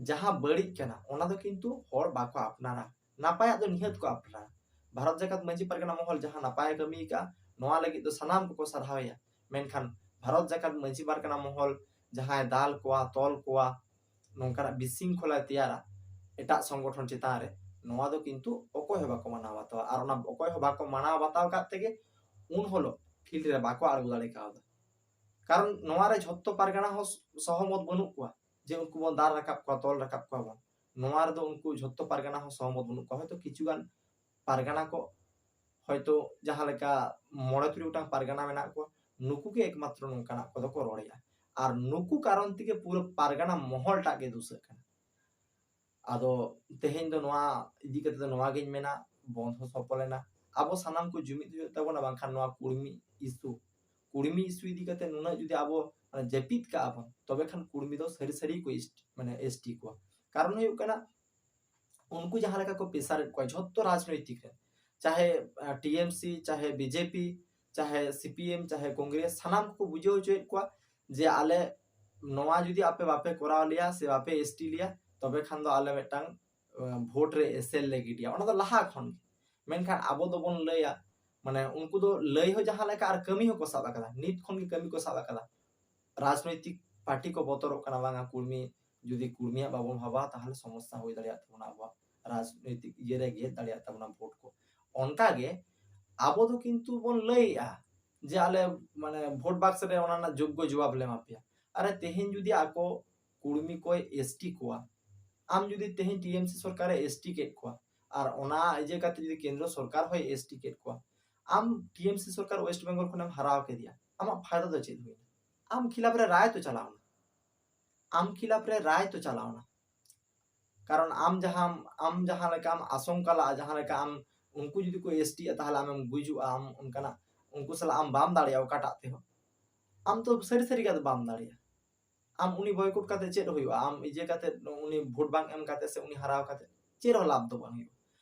ᱡᱟᱦᱟᱸ ᱵᱟᱹᱲᱤᱡ ᱠᱟᱱᱟ ᱚᱱᱟ ᱫᱚ ᱠᱤᱱᱛᱩ ᱦᱚᱲ ᱵᱟᱠᱚ ᱟᱯᱱᱟᱨᱟ, ᱱᱟᱯᱟᱭᱟᱜ ᱫᱚ ᱱᱤᱦᱟᱹᱛ ᱠᱚ ᱟᱯᱱᱟᱨᱟ᱾ ᱵᱷᱟᱨᱚᱛ ᱡᱟᱠᱟᱛ ᱢᱟᱹᱡᱷᱤ ᱯᱟᱨᱜᱟᱱᱟ ᱢᱚᱦᱚᱞ ᱡᱟᱦᱟᱸ ᱱᱟᱯᱟᱭ ᱠᱟᱹᱢᱤ ᱟᱠᱟᱫᱼᱟ, ᱱᱚᱣᱟ ᱞᱟᱹᱜᱤᱫ ᱫᱚ ᱥᱟᱱᱟᱢ ᱠᱚᱠᱚ ᱥᱟᱨᱦᱟᱣᱮᱭᱟ᱾ ᱢᱮᱱᱠᱷᱟᱱ ᱵᱷᱟᱨᱚᱛ ᱡᱟᱠᱟᱛ ᱢᱟᱹᱡᱷᱤ ᱯᱟᱨᱜᱟᱱᱟ ᱢᱚᱦᱚᱞ ᱡᱟᱦᱟᱸᱭ ᱫᱟᱞ ᱠᱚᱣᱟ, ᱛᱚᱞ ᱠᱚᱣᱟ, ᱱᱚᱝᱠᱟᱱᱟᱜ ᱵᱤᱥᱤᱝᱠᱷᱚᱞᱟᱭ ᱛᱮᱭᱟᱨᱟ ᱮᱴᱟᱜ ᱥᱚᱝᱜᱚᱴᱷᱚᱱ ᱪᱮᱛᱟᱱ ᱨᱮ, ᱱᱚᱣᱟ ᱫᱚ ᱠᱤᱱᱛᱩ ᱚᱠᱚᱭ ᱦᱚᱸ ᱵᱟᱠᱚ ᱢᱟᱱᱟᱣ ᱵᱟᱛᱟᱣᱟ᱾ ᱟᱨ ᱚᱱᱟ ᱚᱠᱚᱭ ᱦᱚᱸ ᱵᱟᱠᱚ ᱢᱟᱱᱟᱣ ᱵᱟᱛᱟᱣ ᱟᱠᱟᱫ ᱛᱮᱜᱮ ᱩᱱ ᱦᱤᱞᱳᱜ ᱯᱷᱤᱞᱰ ᱨᱮ ᱵᱟᱠᱚ ᱟᱬᱜᱚ ᱫᱟᱲᱮ ᱠᱟᱣᱫᱟ᱾ ᱠᱟᱨᱚᱱ ᱱᱚᱣᱟ ᱨᱮ ᱡᱷᱚᱛᱚ ᱯᱟᱨᱜᱟᱱᱟ ᱦᱚᱸ ᱥᱚᱦᱚᱢᱚᱛ ᱵᱟᱹᱱᱩᱜ ᱠᱚᱣᱟ ᱡᱮ ᱩᱱᱠᱩ ᱵᱚᱱ ᱫᱟᱞ ᱨᱟᱠᱟᱵ ᱠᱚᱣᱟ, ᱛᱚᱞ ᱨᱟᱠᱟᱵ ᱠᱚᱣᱟ ᱵᱚᱱ᱾ ᱱᱚᱣᱟ ᱨᱮᱫᱚ ᱩᱱᱠᱩ ᱡᱷᱚᱛᱚ ᱯᱟᱨᱜᱟᱱᱟ ᱦᱚᱸ ᱥᱚᱦᱚᱢᱚᱛ ᱵᱟᱹᱱᱩᱜ ᱠᱚᱣᱟ᱾ ᱦᱚᱭᱛᱳ ᱠᱤᱪᱷᱩ ᱜᱟᱱ ᱯᱟᱨᱜᱟᱱᱟ ᱠᱚ, ᱦᱚᱭᱛᱳ ᱡᱟᱦᱟᱸ ᱞᱮᱠᱟ ᱢᱚᱬᱮ ᱛᱩᱨᱩᱭ ᱜᱚᱴᱟᱝ ᱯᱟᱨᱜᱟᱱᱟ ᱢᱮᱱᱟᱜ ᱠᱚᱣᱟ, ᱱᱩᱠᱩ ᱜᱮ ᱮᱠᱢᱟᱛᱨᱚ ᱱᱚᱝᱠᱟᱱᱟᱜ ᱠᱚᱫᱚ ᱠᱚ ᱨᱚᱲᱮᱫᱼᱟ᱾ ᱟᱨ ᱱᱩᱠᱩ ᱠᱟᱨᱚᱱ ᱛᱮᱜᱮ ᱯᱩᱨᱟᱹ ᱯᱟᱨᱜᱟᱱᱟ ᱢᱚᱦᱚᱞ ᱴᱟᱜ ᱜᱮ ᱫᱩᱥᱟᱹᱜ ᱠᱟᱱᱟ᱾ ᱟᱫᱚ ᱛᱮᱦᱮᱧ ᱫᱚ ᱱᱚᱣᱟ ᱤᱫᱤ ᱠᱟᱛᱮ ᱫᱚ ᱱᱚᱣᱟ ᱜᱤᱧ ᱢᱮᱱᱟ, ᱵᱚᱱᱫᱷᱚ ᱥᱚᱯᱷᱚᱞ ᱮᱱᱟ᱾ ᱟᱵᱚ ᱥᱟᱱᱟᱢ ᱠᱚ ᱡᱩᱢᱤᱫ ᱦᱩᱭᱩᱜ ᱛᱟᱵᱚᱱᱟ, ᱵᱟᱝᱠᱷᱟᱱ ᱱᱚᱣᱟ ᱠᱩᱲᱢᱤ ᱤᱥᱩ, ᱠᱩᱲᱢᱤ ᱤᱥᱩ ᱤᱫᱤ ᱠᱟᱛᱮ ᱱᱩᱱᱟᱹᱜ ᱡᱩᱫᱤ ᱟᱵᱚ ᱡᱟᱹᱯᱤᱫ ᱠᱟᱜᱼᱟ ᱵᱚᱱ, ᱛᱚᱵᱮ ᱠᱷᱟᱱ ᱠᱩᱲᱢᱤ ᱫᱚ ᱥᱟᱹᱨᱤ ᱥᱟᱹᱨᱤ ᱠᱚ ᱮᱥ-, ᱢᱟᱱᱮ ᱮᱥ ᱴᱤ ᱠᱚᱣᱟ᱾ ᱠᱟᱨᱚᱱ ᱦᱩᱭᱩᱜ ᱠᱟᱱᱟ, ᱩᱱᱠᱩ ᱡᱟᱦᱟᱸ ᱞᱮᱠᱟ ᱠᱚ ᱯᱮᱥᱟᱨᱮᱫ ᱠᱚᱣᱟ ᱡᱷᱚᱛᱚ ᱨᱟᱡᱽᱱᱳᱭᱛᱤᱠ ᱨᱮ, ᱪᱟᱦᱮ ᱴᱤ ᱮᱢ ᱥᱤ, ᱪᱟᱦᱮ ᱵᱤ ᱡᱮ ᱯᱤ, ᱪᱟᱦᱮ ᱥᱤ ᱯᱤ ᱮᱢ, ᱪᱟᱦᱮ ᱠᱚᱝᱜᱨᱮᱥ, ᱥᱟᱱᱟᱢ ᱠᱚᱠᱚ ᱵᱩᱡᱷᱟᱹᱣ ᱦᱚᱪᱚᱭᱮᱫ ᱠᱚᱣᱟ ᱡᱮ ᱟᱞᱮ ᱱᱚᱣᱟ ᱡᱩᱫᱤ ᱟᱯᱮ ᱵᱟᱯᱮ ᱠᱚᱨᱟᱣ ᱞᱮᱭᱟ ᱥᱮ ᱵᱟᱯᱮ ᱮᱥ ᱴᱤ ᱞᱮᱭᱟ, ᱛᱚᱵᱮ ᱠᱷᱟᱱ ᱫᱚ ᱟᱞᱮ ᱢᱤᱫᱴᱟᱝ, ᱟᱸ, ᱵᱷᱳᱴ ᱨᱮ ᱮᱥᱮᱨ ᱞᱮ ᱜᱤᱰᱤᱭᱟ᱾ ᱚᱱᱟ ᱫᱚ ᱞᱟᱦᱟ ᱠᱷᱚᱱ ᱜᱮ᱾ ᱢᱮᱱᱠᱷᱟᱱ ᱟᱵᱚ ᱫᱚᱵᱚᱱ ᱞᱟᱹᱭᱟ, ᱢᱟᱱᱮ ᱩᱱᱠᱩ ᱫᱚ ᱞᱟᱹᱭ ᱦᱚᱸ ᱡᱟᱦᱟᱸ ᱞᱮᱠᱟ ᱟᱨ ᱠᱟᱹᱢᱤ ᱦᱚᱸᱠᱚ ᱥᱟᱵ ᱟᱠᱟᱫᱟ, ᱱᱤᱛ ᱠᱷᱚᱱ ᱜᱮ ᱠᱟᱹᱢᱤ ᱠᱚ ᱥᱟᱵ ᱟᱠᱟᱫᱟ᱾ ᱨᱟᱡᱽᱱᱳᱭᱛᱤᱠ ᱯᱟᱨᱴᱤ ᱠᱚ ᱵᱚᱛᱚᱨᱚᱜ ᱠᱟᱱᱟ, ᱵᱟᱝᱟ ᱠᱩᱲᱢᱤ, ᱡᱩᱫᱤ ᱠᱩᱲᱢᱤᱭᱟᱜ ᱵᱟᱵᱚᱱ ᱵᱷᱟᱵᱟ, ᱛᱟᱦᱚᱞᱮ ᱥᱚᱢᱚᱥᱥᱟ ᱦᱩᱭ ᱫᱟᱲᱮᱭᱟᱜ ᱛᱟᱵᱚᱱᱟ, ᱟᱵᱚᱣᱟᱜ ᱨᱟᱡᱽᱱᱳᱭᱛᱤᱠ ᱤᱭᱟᱹ ᱨᱮ ᱜᱮᱫ ᱫᱟᱲᱮᱭᱟᱜ ᱛᱟᱵᱚᱱᱟ ᱵᱷᱳᱴ ᱠᱚ᱾ ᱚᱱᱠᱟ ᱜᱮ ᱟᱵᱚ ᱫᱚ ᱠᱤᱱᱛᱩ ᱵᱚᱱ ᱞᱟᱹᱭᱮᱜᱼᱟ ᱡᱮ ᱟᱞᱮ ᱢᱟᱱᱮ ᱵᱷᱳᱴ ᱵᱟᱠᱥ ᱨᱮ ᱚᱱᱟ ᱨᱮᱱᱟᱜ ᱡᱳᱜᱽᱜᱚ ᱡᱚᱵᱟᱵ ᱞᱮ ᱮᱢᱟ ᱯᱮᱭᱟ᱾ ᱟᱨᱮ ᱛᱮᱦᱮᱧ ᱡᱩᱫᱤ ᱟᱠᱚ ᱠᱩᱲᱢᱤ ᱠᱚᱭ ᱮᱥ ᱴᱤ ᱠᱚᱣᱟ, ᱟᱢ ᱡᱩᱫᱤ ᱛᱮᱦᱮᱧ ᱴᱤ ᱮᱢ ᱥᱤ ᱥᱚᱨᱠᱟᱨᱮ ᱮᱥ ᱴᱤ ᱠᱮᱫ ᱠᱚᱣᱟ, ᱟᱨ ᱚᱱᱟ ᱤᱭᱟᱹ ᱠᱟᱛᱮ ᱡᱩᱫᱤ ᱠᱮᱱᱫᱨᱚ ᱥᱚᱨᱠᱟᱨ ᱦᱚᱸᱭ ᱮᱥ ᱴᱤ ᱠᱮᱫ ᱠᱚᱣᱟ, ᱟᱢ ᱴᱤ ᱮᱢ ᱥᱤ ᱥᱚᱨᱠᱟᱨ ᱳᱭᱮᱥᱴ ᱵᱮᱝᱜᱚᱞ ᱠᱷᱚᱱᱮᱢ ᱦᱟᱨᱟᱣ ᱠᱮᱫᱮᱭᱟ, ᱟᱢᱟᱜ ᱯᱷᱟᱭᱫᱟ ᱫᱚ ᱪᱮᱫ ᱦᱩᱭᱱᱟ? ᱟᱢ ᱠᱷᱤᱞᱟᱯ ᱨᱮ ᱨᱟᱭ ᱛᱚ ᱪᱟᱞᱟᱣᱱᱟ, ᱟᱢ ᱠᱷᱤᱞᱟᱯ ᱨᱮ ᱨᱟᱭ ᱛᱚ ᱪᱟᱞᱟᱣᱱᱟ᱾ ᱠᱟᱨᱚᱱ ᱟᱢ ᱡᱟᱦᱟᱸ, ᱟᱢ ᱡᱟᱦᱟᱸ ᱞᱮᱠᱟᱢ ᱟᱥᱚᱝᱠᱟ ᱞᱟᱜᱼᱟ, ᱡᱟᱦᱟᱸ ᱞᱮᱠᱟ ᱟᱢ, ᱩᱱᱠᱩ ᱡᱩᱫᱤ ᱠᱚ ᱮᱥ ᱴᱤᱜᱼᱟ, ᱛᱟᱦᱚᱞᱮ ᱟᱢᱮᱢ ᱜᱩᱡᱩᱜᱼᱟ, ᱟᱢ ᱚᱱᱠᱟᱱᱟᱜ ᱩᱱᱠᱩ ᱥᱟᱞᱟᱜ ᱟᱢ ᱵᱟᱢ ᱫᱟᱲᱮᱭᱟᱜᱼᱟ ᱚᱠᱟᱴᱟᱜ ᱛᱮᱦᱚᱸ᱾ ᱟᱢ ᱛᱚ ᱥᱟᱹᱨᱤ ᱥᱟᱹᱨᱤ ᱜᱮ ᱟᱫᱚ ᱵᱟᱢ ᱫᱟᱲᱮᱭᱟᱜᱼᱟ᱾ ᱟᱢ ᱩᱱᱤ ᱵᱚᱭᱠᱚᱴ ᱠᱟᱛᱮ ᱪᱮᱫ ᱦᱩᱭᱩᱜᱼᱟ? ᱟᱢ ᱤᱭᱟᱹ ᱠᱟᱛᱮ, ᱩᱱᱤ ᱵᱷᱳᱴ ᱵᱟᱝ ᱮᱢ ᱠᱟᱛᱮ ᱥᱮ ᱩᱱᱤ ᱦᱟᱨᱟᱣ ᱠᱟᱛᱮ ᱪᱮᱫ ᱦᱚᱸ ᱞᱟᱵᱷ ᱫᱚ ᱵᱟᱝ ᱦᱩᱭᱩᱜᱼᱟ᱾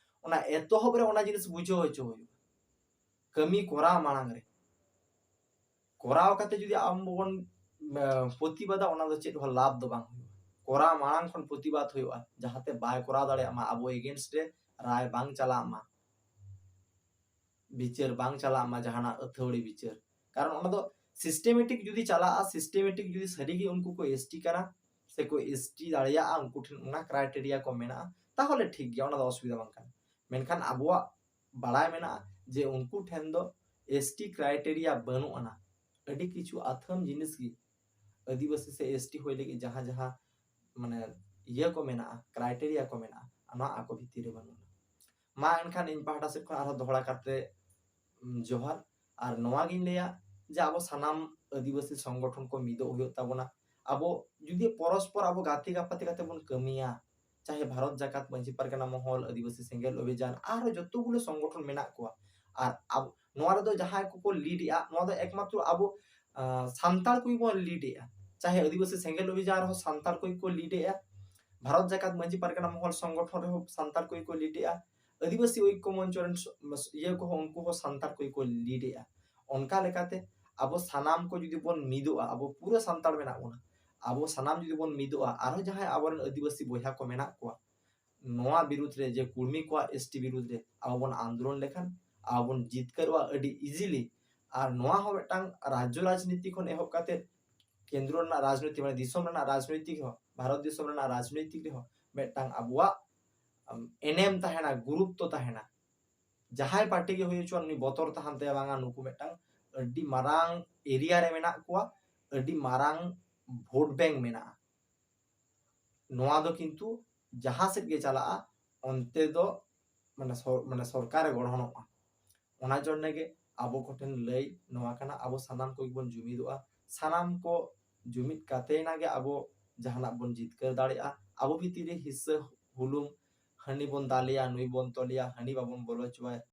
ᱚᱱᱟ ᱮᱛᱚᱦᱚᱵ ᱨᱮ ᱚᱱᱟ ᱡᱤᱱᱤᱥ ᱵᱩᱡᱷᱟᱹᱣ ᱦᱚᱪᱚ ᱦᱩᱭᱩᱜᱼᱟ, ᱠᱟᱹᱢᱤ ᱠᱚᱨᱟᱣ ᱢᱟᱲᱟᱝ ᱨᱮ᱾ ᱠᱚᱨᱟᱣ ᱠᱟᱛᱮ ᱡᱩᱫᱤ ᱟᱢ ᱵᱚᱱ, ᱮ, ᱯᱨᱚᱛᱤᱵᱟᱫᱟ, ᱚᱱᱟ ᱫᱚ ᱪᱮᱫ ᱦᱚᱸ ᱞᱟᱵᱷ ᱫᱚ ᱵᱟᱝ ᱦᱩᱭᱩᱜᱼᱟ᱾ ᱠᱚᱨᱟᱣ ᱢᱟᱲᱟᱝ ᱠᱷᱚᱱ ᱯᱨᱚᱛᱤᱵᱟᱫ ᱦᱩᱭᱩᱜᱼᱟ, ᱡᱟᱦᱟᱸᱛᱮ ᱵᱟᱭ ᱠᱚᱨᱟᱣ ᱫᱟᱲᱮᱭᱟᱜ ᱢᱟ, ᱟᱵᱚ against ᱨᱮ ᱨᱟᱭ ᱵᱟᱝ ᱪᱟᱞᱟᱜ ᱢᱟ᱾ ᱵᱤᱪᱟᱹᱨ ᱵᱟᱝ ᱪᱟᱞᱟᱜ ᱢᱟ ᱡᱟᱦᱟᱱᱟᱜ ᱟᱹᱛᱷᱟᱹᱣᱲᱤ ᱵᱤᱪᱟᱹᱨ᱾ ᱠᱟᱨᱚᱱ ᱚᱱᱟ ᱫᱚ systematic ᱡᱩᱫᱤ ᱪᱟᱞᱟᱜᱼᱟ, systematic ᱡᱩᱫᱤ ᱥᱟᱹᱨᱤᱜᱮ ᱩᱱᱠᱩ ᱠᱚ ᱮᱥᱴᱤ ᱠᱟᱱᱟ ᱥᱮ ᱠᱚ ᱮᱥᱴᱤ ᱫᱟᱲᱮᱭᱟᱜᱼᱟ, ᱩᱱᱠᱩ ᱴᱷᱮᱱ ᱚᱱᱟ ᱠᱨᱟᱭᱴᱮᱨᱤᱭᱟ ᱠᱚ ᱢᱮᱱᱟᱜᱼᱟ, ᱛᱟᱦᱚᱞᱮ ᱴᱷᱤᱠ ᱜᱮᱭᱟ, ᱚᱱᱟ ᱫᱚ ᱚᱥᱩᱵᱤᱫᱷᱟ ᱵᱟᱝ ᱠᱟᱱᱟ᱾ ᱢᱮᱱᱠᱷᱟᱱ ᱟᱵᱚᱣᱟᱜ ᱵᱟᱲᱟᱭ ᱢᱮᱱᱟᱜᱼᱟ ᱡᱮ ᱩᱱᱠᱩ ᱴᱷᱮᱱ ᱫᱚ ᱮᱥᱴᱤ ᱠᱨᱟᱭᱴᱮᱨᱤᱭᱟ ᱵᱟᱹᱱᱩᱜ ᱟᱱᱟ᱾ ᱟᱹᱰᱤ ᱠᱤᱪᱷᱩ ᱟᱹᱛᱷᱟᱹᱢ ᱡᱤᱱᱤᱥ ᱜᱮ ᱟᱹᱫᱤᱵᱟᱹᱥᱤ ᱥᱮ ᱮᱥᱴᱤ ᱦᱩᱭ ᱞᱟᱹᱜᱤᱫ ᱡᱟᱦᱟᱸ ᱡᱟᱦᱟᱸ ᱢᱟᱱᱮ ᱤᱭᱟᱹ ᱠᱚ ᱢᱮᱱᱟᱜᱼᱟ, ᱠᱨᱟᱭᱴᱮᱨᱤᱭᱟ ᱠᱚ ᱢᱮᱱᱟᱜᱼᱟ, ᱚᱱᱟ ᱟᱠᱚ ᱵᱷᱤᱛᱤᱨ ᱨᱮ ᱵᱟᱹᱱᱩᱜᱼᱟ᱾ ᱢᱟ ᱮᱱᱠᱷᱟᱱ ᱤᱧ ᱯᱟᱦᱴᱟ ᱥᱮᱫ ᱠᱷᱚᱱ ᱟᱨᱦᱚᱸ ᱫᱚᱦᱲᱟ ᱠᱟᱛᱮ, ᱩᱢ, ᱡᱚᱦᱟᱨ᱾ ᱟᱨ ᱱᱚᱣᱟ ᱜᱤᱧ ᱞᱟᱹᱭᱟ ᱡᱮ ᱟᱵᱚ ᱥᱟᱱᱟᱢ ᱟᱹᱫᱤᱵᱟᱹᱥᱤ ᱥᱚᱝᱜᱚᱴᱷᱚᱱ ᱠᱚ ᱢᱤᱫᱚᱜ ᱦᱩᱭᱩᱜ ᱛᱟᱵᱚᱱᱟ᱾ ᱟᱵᱚ ᱡᱩᱫᱤ ᱯᱚᱨᱚᱥᱯᱚᱨ ᱟᱵᱚ ᱜᱟᱛᱮ ᱜᱟᱯᱟᱛᱮ ᱠᱟᱛᱮ ᱵᱚᱱ ᱠᱟᱹᱢᱤᱭᱟ, ᱪᱟᱦᱮ ᱵᱷᱟᱨᱚᱛ ᱡᱟᱠᱟᱛ ᱢᱟᱹᱡᱷᱤ ᱯᱟᱨᱜᱟᱱᱟ ᱢᱚᱦᱚᱞ, ᱟᱹᱫᱤᱵᱟᱹᱥᱤ ᱥᱮᱸᱜᱮᱞ ᱚᱵᱷᱤᱡᱟᱱ, ᱟᱨᱦᱚᱸ ᱡᱚᱛᱚ ᱜᱩᱞᱳ ᱥᱚᱝᱜᱚᱴᱷᱚᱱ ᱢᱮᱱᱟᱜ ᱠᱚᱣᱟ, ᱟᱨ ᱟᱵᱚ ᱱᱚᱣᱟ ᱨᱮᱫᱚ ᱡᱟᱦᱟᱸᱭ ᱠᱚᱠᱚ ᱞᱤᱰ ᱮᱜᱼᱟ, ᱱᱚᱣᱟ ᱫᱚ ᱮᱠᱢᱟᱛᱨᱚ ᱟᱵᱚ, ᱟᱸ, ᱥᱟᱱᱛᱟᱲ ᱠᱚᱜᱮ ᱵᱚᱱ ᱞᱤᱰ ᱮᱜᱼᱟ᱾ ᱪᱟᱦᱮ ᱟᱹᱫᱤᱵᱟᱹᱥᱤ ᱥᱮᱸᱜᱮᱞ ᱚᱵᱷᱤᱡᱟᱱ ᱨᱮᱦᱚᱸ ᱥᱟᱱᱛᱟᱲ ᱠᱚᱜᱮ ᱠᱚ ᱞᱤᱰ ᱮᱜᱼᱟ, ᱵᱷᱟᱨᱚᱛ ᱡᱟᱠᱟᱛ ᱢᱟᱹᱡᱷᱤ ᱯᱟᱨᱜᱟᱱᱟ ᱢᱚᱦᱚᱞ ᱥᱚᱝᱜᱚᱴᱷᱚᱱ ᱨᱮᱦᱚᱸ ᱥᱟᱱᱛᱟᱲ ᱠᱚᱜᱮ ᱠᱚ ᱞᱤᱰ ᱮᱜᱼᱟ, ᱟᱹᱫᱤᱵᱟᱹᱥᱤ ᱚᱭᱠᱚ ᱢᱚᱧᱪᱚ ᱨᱮᱱ ᱥᱚ-, ᱢᱟᱥ-, ᱤᱭᱟᱹ ᱠᱚᱦᱚᱸ, ᱩᱱᱠᱩ ᱦᱚᱸ ᱥᱟᱱᱛᱟᱲ ᱠᱚᱜᱮ ᱠᱚ ᱞᱤᱰ ᱮᱜᱼᱟ᱾ ᱚᱱᱠᱟ ᱞᱮᱠᱟᱛᱮ ᱟᱵᱚ ᱥᱟᱱᱟᱢ ᱠᱚ ᱡᱩᱫᱤ ᱵᱚᱱ ᱢᱤᱫᱚᱜᱼᱟ, ᱟᱵᱚ ᱯᱩᱨᱟᱹ ᱥᱟᱱᱛᱟᱲ ᱢᱮᱱᱟᱜ ᱵᱚᱱᱟ, ᱟᱵᱚ ᱥᱟᱱᱟᱢ ᱡᱩᱫᱤ ᱵᱚᱱ ᱢᱤᱫᱚᱜᱼᱟ, ᱟᱨᱦᱚᱸ ᱡᱟᱦᱟᱸᱭ ᱟᱵᱚᱨᱮᱱ ᱟᱹᱫᱤᱵᱟᱹᱥᱤ ᱵᱚᱭᱦᱟ ᱠᱚ ᱢᱮᱱᱟᱜ ᱠᱚᱣᱟ, ᱱᱚᱣᱟ ᱵᱤᱨᱩᱫᱽ ᱨᱮ, ᱡᱮ ᱠᱩᱲᱢᱤ ᱠᱚᱣᱟᱜ ᱮᱥᱴᱤ ᱵᱤᱨᱩᱫᱽ ᱨᱮ ᱟᱵᱚ ᱵᱚᱱ ᱟᱱᱫᱳᱞᱚᱱ ᱞᱮᱠᱷᱟᱱ ᱟᱵᱚ ᱵᱚᱱ ᱡᱤᱛᱠᱟᱹᱨᱚᱜᱼᱟ ᱟᱹᱰᱤ ᱤᱡᱤᱞᱤ᱾ ᱟᱨ ᱱᱚᱣᱟ ᱦᱚᱸ ᱢᱤᱫᱴᱟᱝ ᱨᱟᱡᱽᱡᱚ ᱨᱟᱡᱽᱱᱤᱛᱤ ᱠᱷᱚᱱ ᱮᱦᱚᱵ ᱠᱟᱛᱮ ᱠᱮᱱᱫᱨᱚ ᱨᱮᱱᱟᱜ ᱨᱟᱡᱽᱱᱤᱛᱤ, ᱢᱟᱱᱮ ᱫᱤᱥᱚᱢ ᱨᱮᱱᱟᱜ ᱨᱟᱡᱽᱱᱤᱛᱤ ᱨᱮᱦᱚᱸ, ᱵᱷᱟᱨᱚᱛ ᱫᱤᱥᱚᱢ ᱨᱮᱱᱟᱜ ᱨᱟᱡᱽᱱᱤᱛᱤ ᱨᱮᱦᱚᱸ ᱢᱤᱫᱴᱟᱝ ᱟᱵᱚᱣᱟᱜ, ᱟᱢ, ᱮᱱᱮᱢ ᱛᱟᱦᱮᱱᱟ, ᱜᱩᱨᱩᱛᱛᱚ ᱛᱟᱦᱮᱱᱟ᱾ ᱡᱟᱦᱟᱸᱭ ᱯᱟᱨᱴᱤ ᱜᱮ ᱦᱩᱭ ᱦᱚᱪᱚᱣᱟᱱ, ᱩᱱᱤ ᱵᱚᱛᱚᱨ ᱛᱟᱦᱮᱱ ᱛᱟᱭᱟ, ᱵᱟᱝᱟ ᱱᱩᱠᱩ ᱢᱤᱫᱴᱟᱝ ᱟᱹᱰᱤ ᱢᱟᱨᱟᱝ ᱮᱨᱤᱭᱟ ᱨᱮ ᱢᱮᱱᱟᱜ ᱠᱚᱣᱟ, ᱟᱹᱰᱤ ᱢᱟᱨᱟᱝ ᱵᱷᱳᱴ ᱵᱮᱝᱠ ᱢᱮᱱᱟᱜᱼᱟ᱾ ᱱᱚᱣᱟ ᱫᱚ ᱠᱤᱱᱛᱩ ᱡᱟᱦᱟᱸ ᱥᱮᱫ ᱜᱮ ᱪᱟᱞᱟᱜᱼᱟ, ᱚᱱᱛᱮ ᱫᱚ ᱢᱟᱱᱮ ᱥᱚᱨ-, ᱢᱟᱱᱮ ᱥᱚᱨᱠᱟᱨᱮ ᱜᱚᱲᱦᱚᱱᱚᱜᱼᱟ᱾ ᱚᱱᱟ ᱡᱚᱱᱱᱮ ᱜᱮ ᱟᱵᱚ ᱠᱚᱴᱷᱮᱱ ᱞᱟᱹᱭ ᱱᱚᱣᱟ ᱠᱟᱱᱟ, ᱟᱵᱚ ᱥᱟᱱᱟᱢ ᱠᱚᱜᱮ ᱵᱚᱱ ᱡᱩᱢᱤᱫᱚᱜᱼᱟ, ᱥᱟᱱᱟᱢ ᱠᱚ ᱡᱩᱢᱤᱫ ᱠᱟᱛᱮ ᱮᱱᱟ ᱜᱮ ᱟᱵᱚ ᱡᱟᱦᱟᱱᱟᱜ ᱵᱚᱱ ᱡᱤᱛᱠᱟᱹᱨ ᱫᱟᱲᱮᱭᱟᱜᱼᱟ᱾ ᱟᱵᱚ ᱵᱷᱤᱛᱤᱨ ᱨᱮ ᱦᱤᱥᱟᱹ ᱦᱩᱞᱩᱢ, ᱦᱟᱹᱱᱤ ᱵᱚᱱ ᱫᱟᱞᱮᱭᱟ, ᱱᱩᱭ ᱵᱚᱱ ᱛᱚᱞᱮᱭᱟ, ᱦᱟᱹᱱᱤ ᱵᱟᱵᱚᱱ ᱵᱚᱞᱚ ᱦᱚᱪᱚᱣᱟᱭᱟ,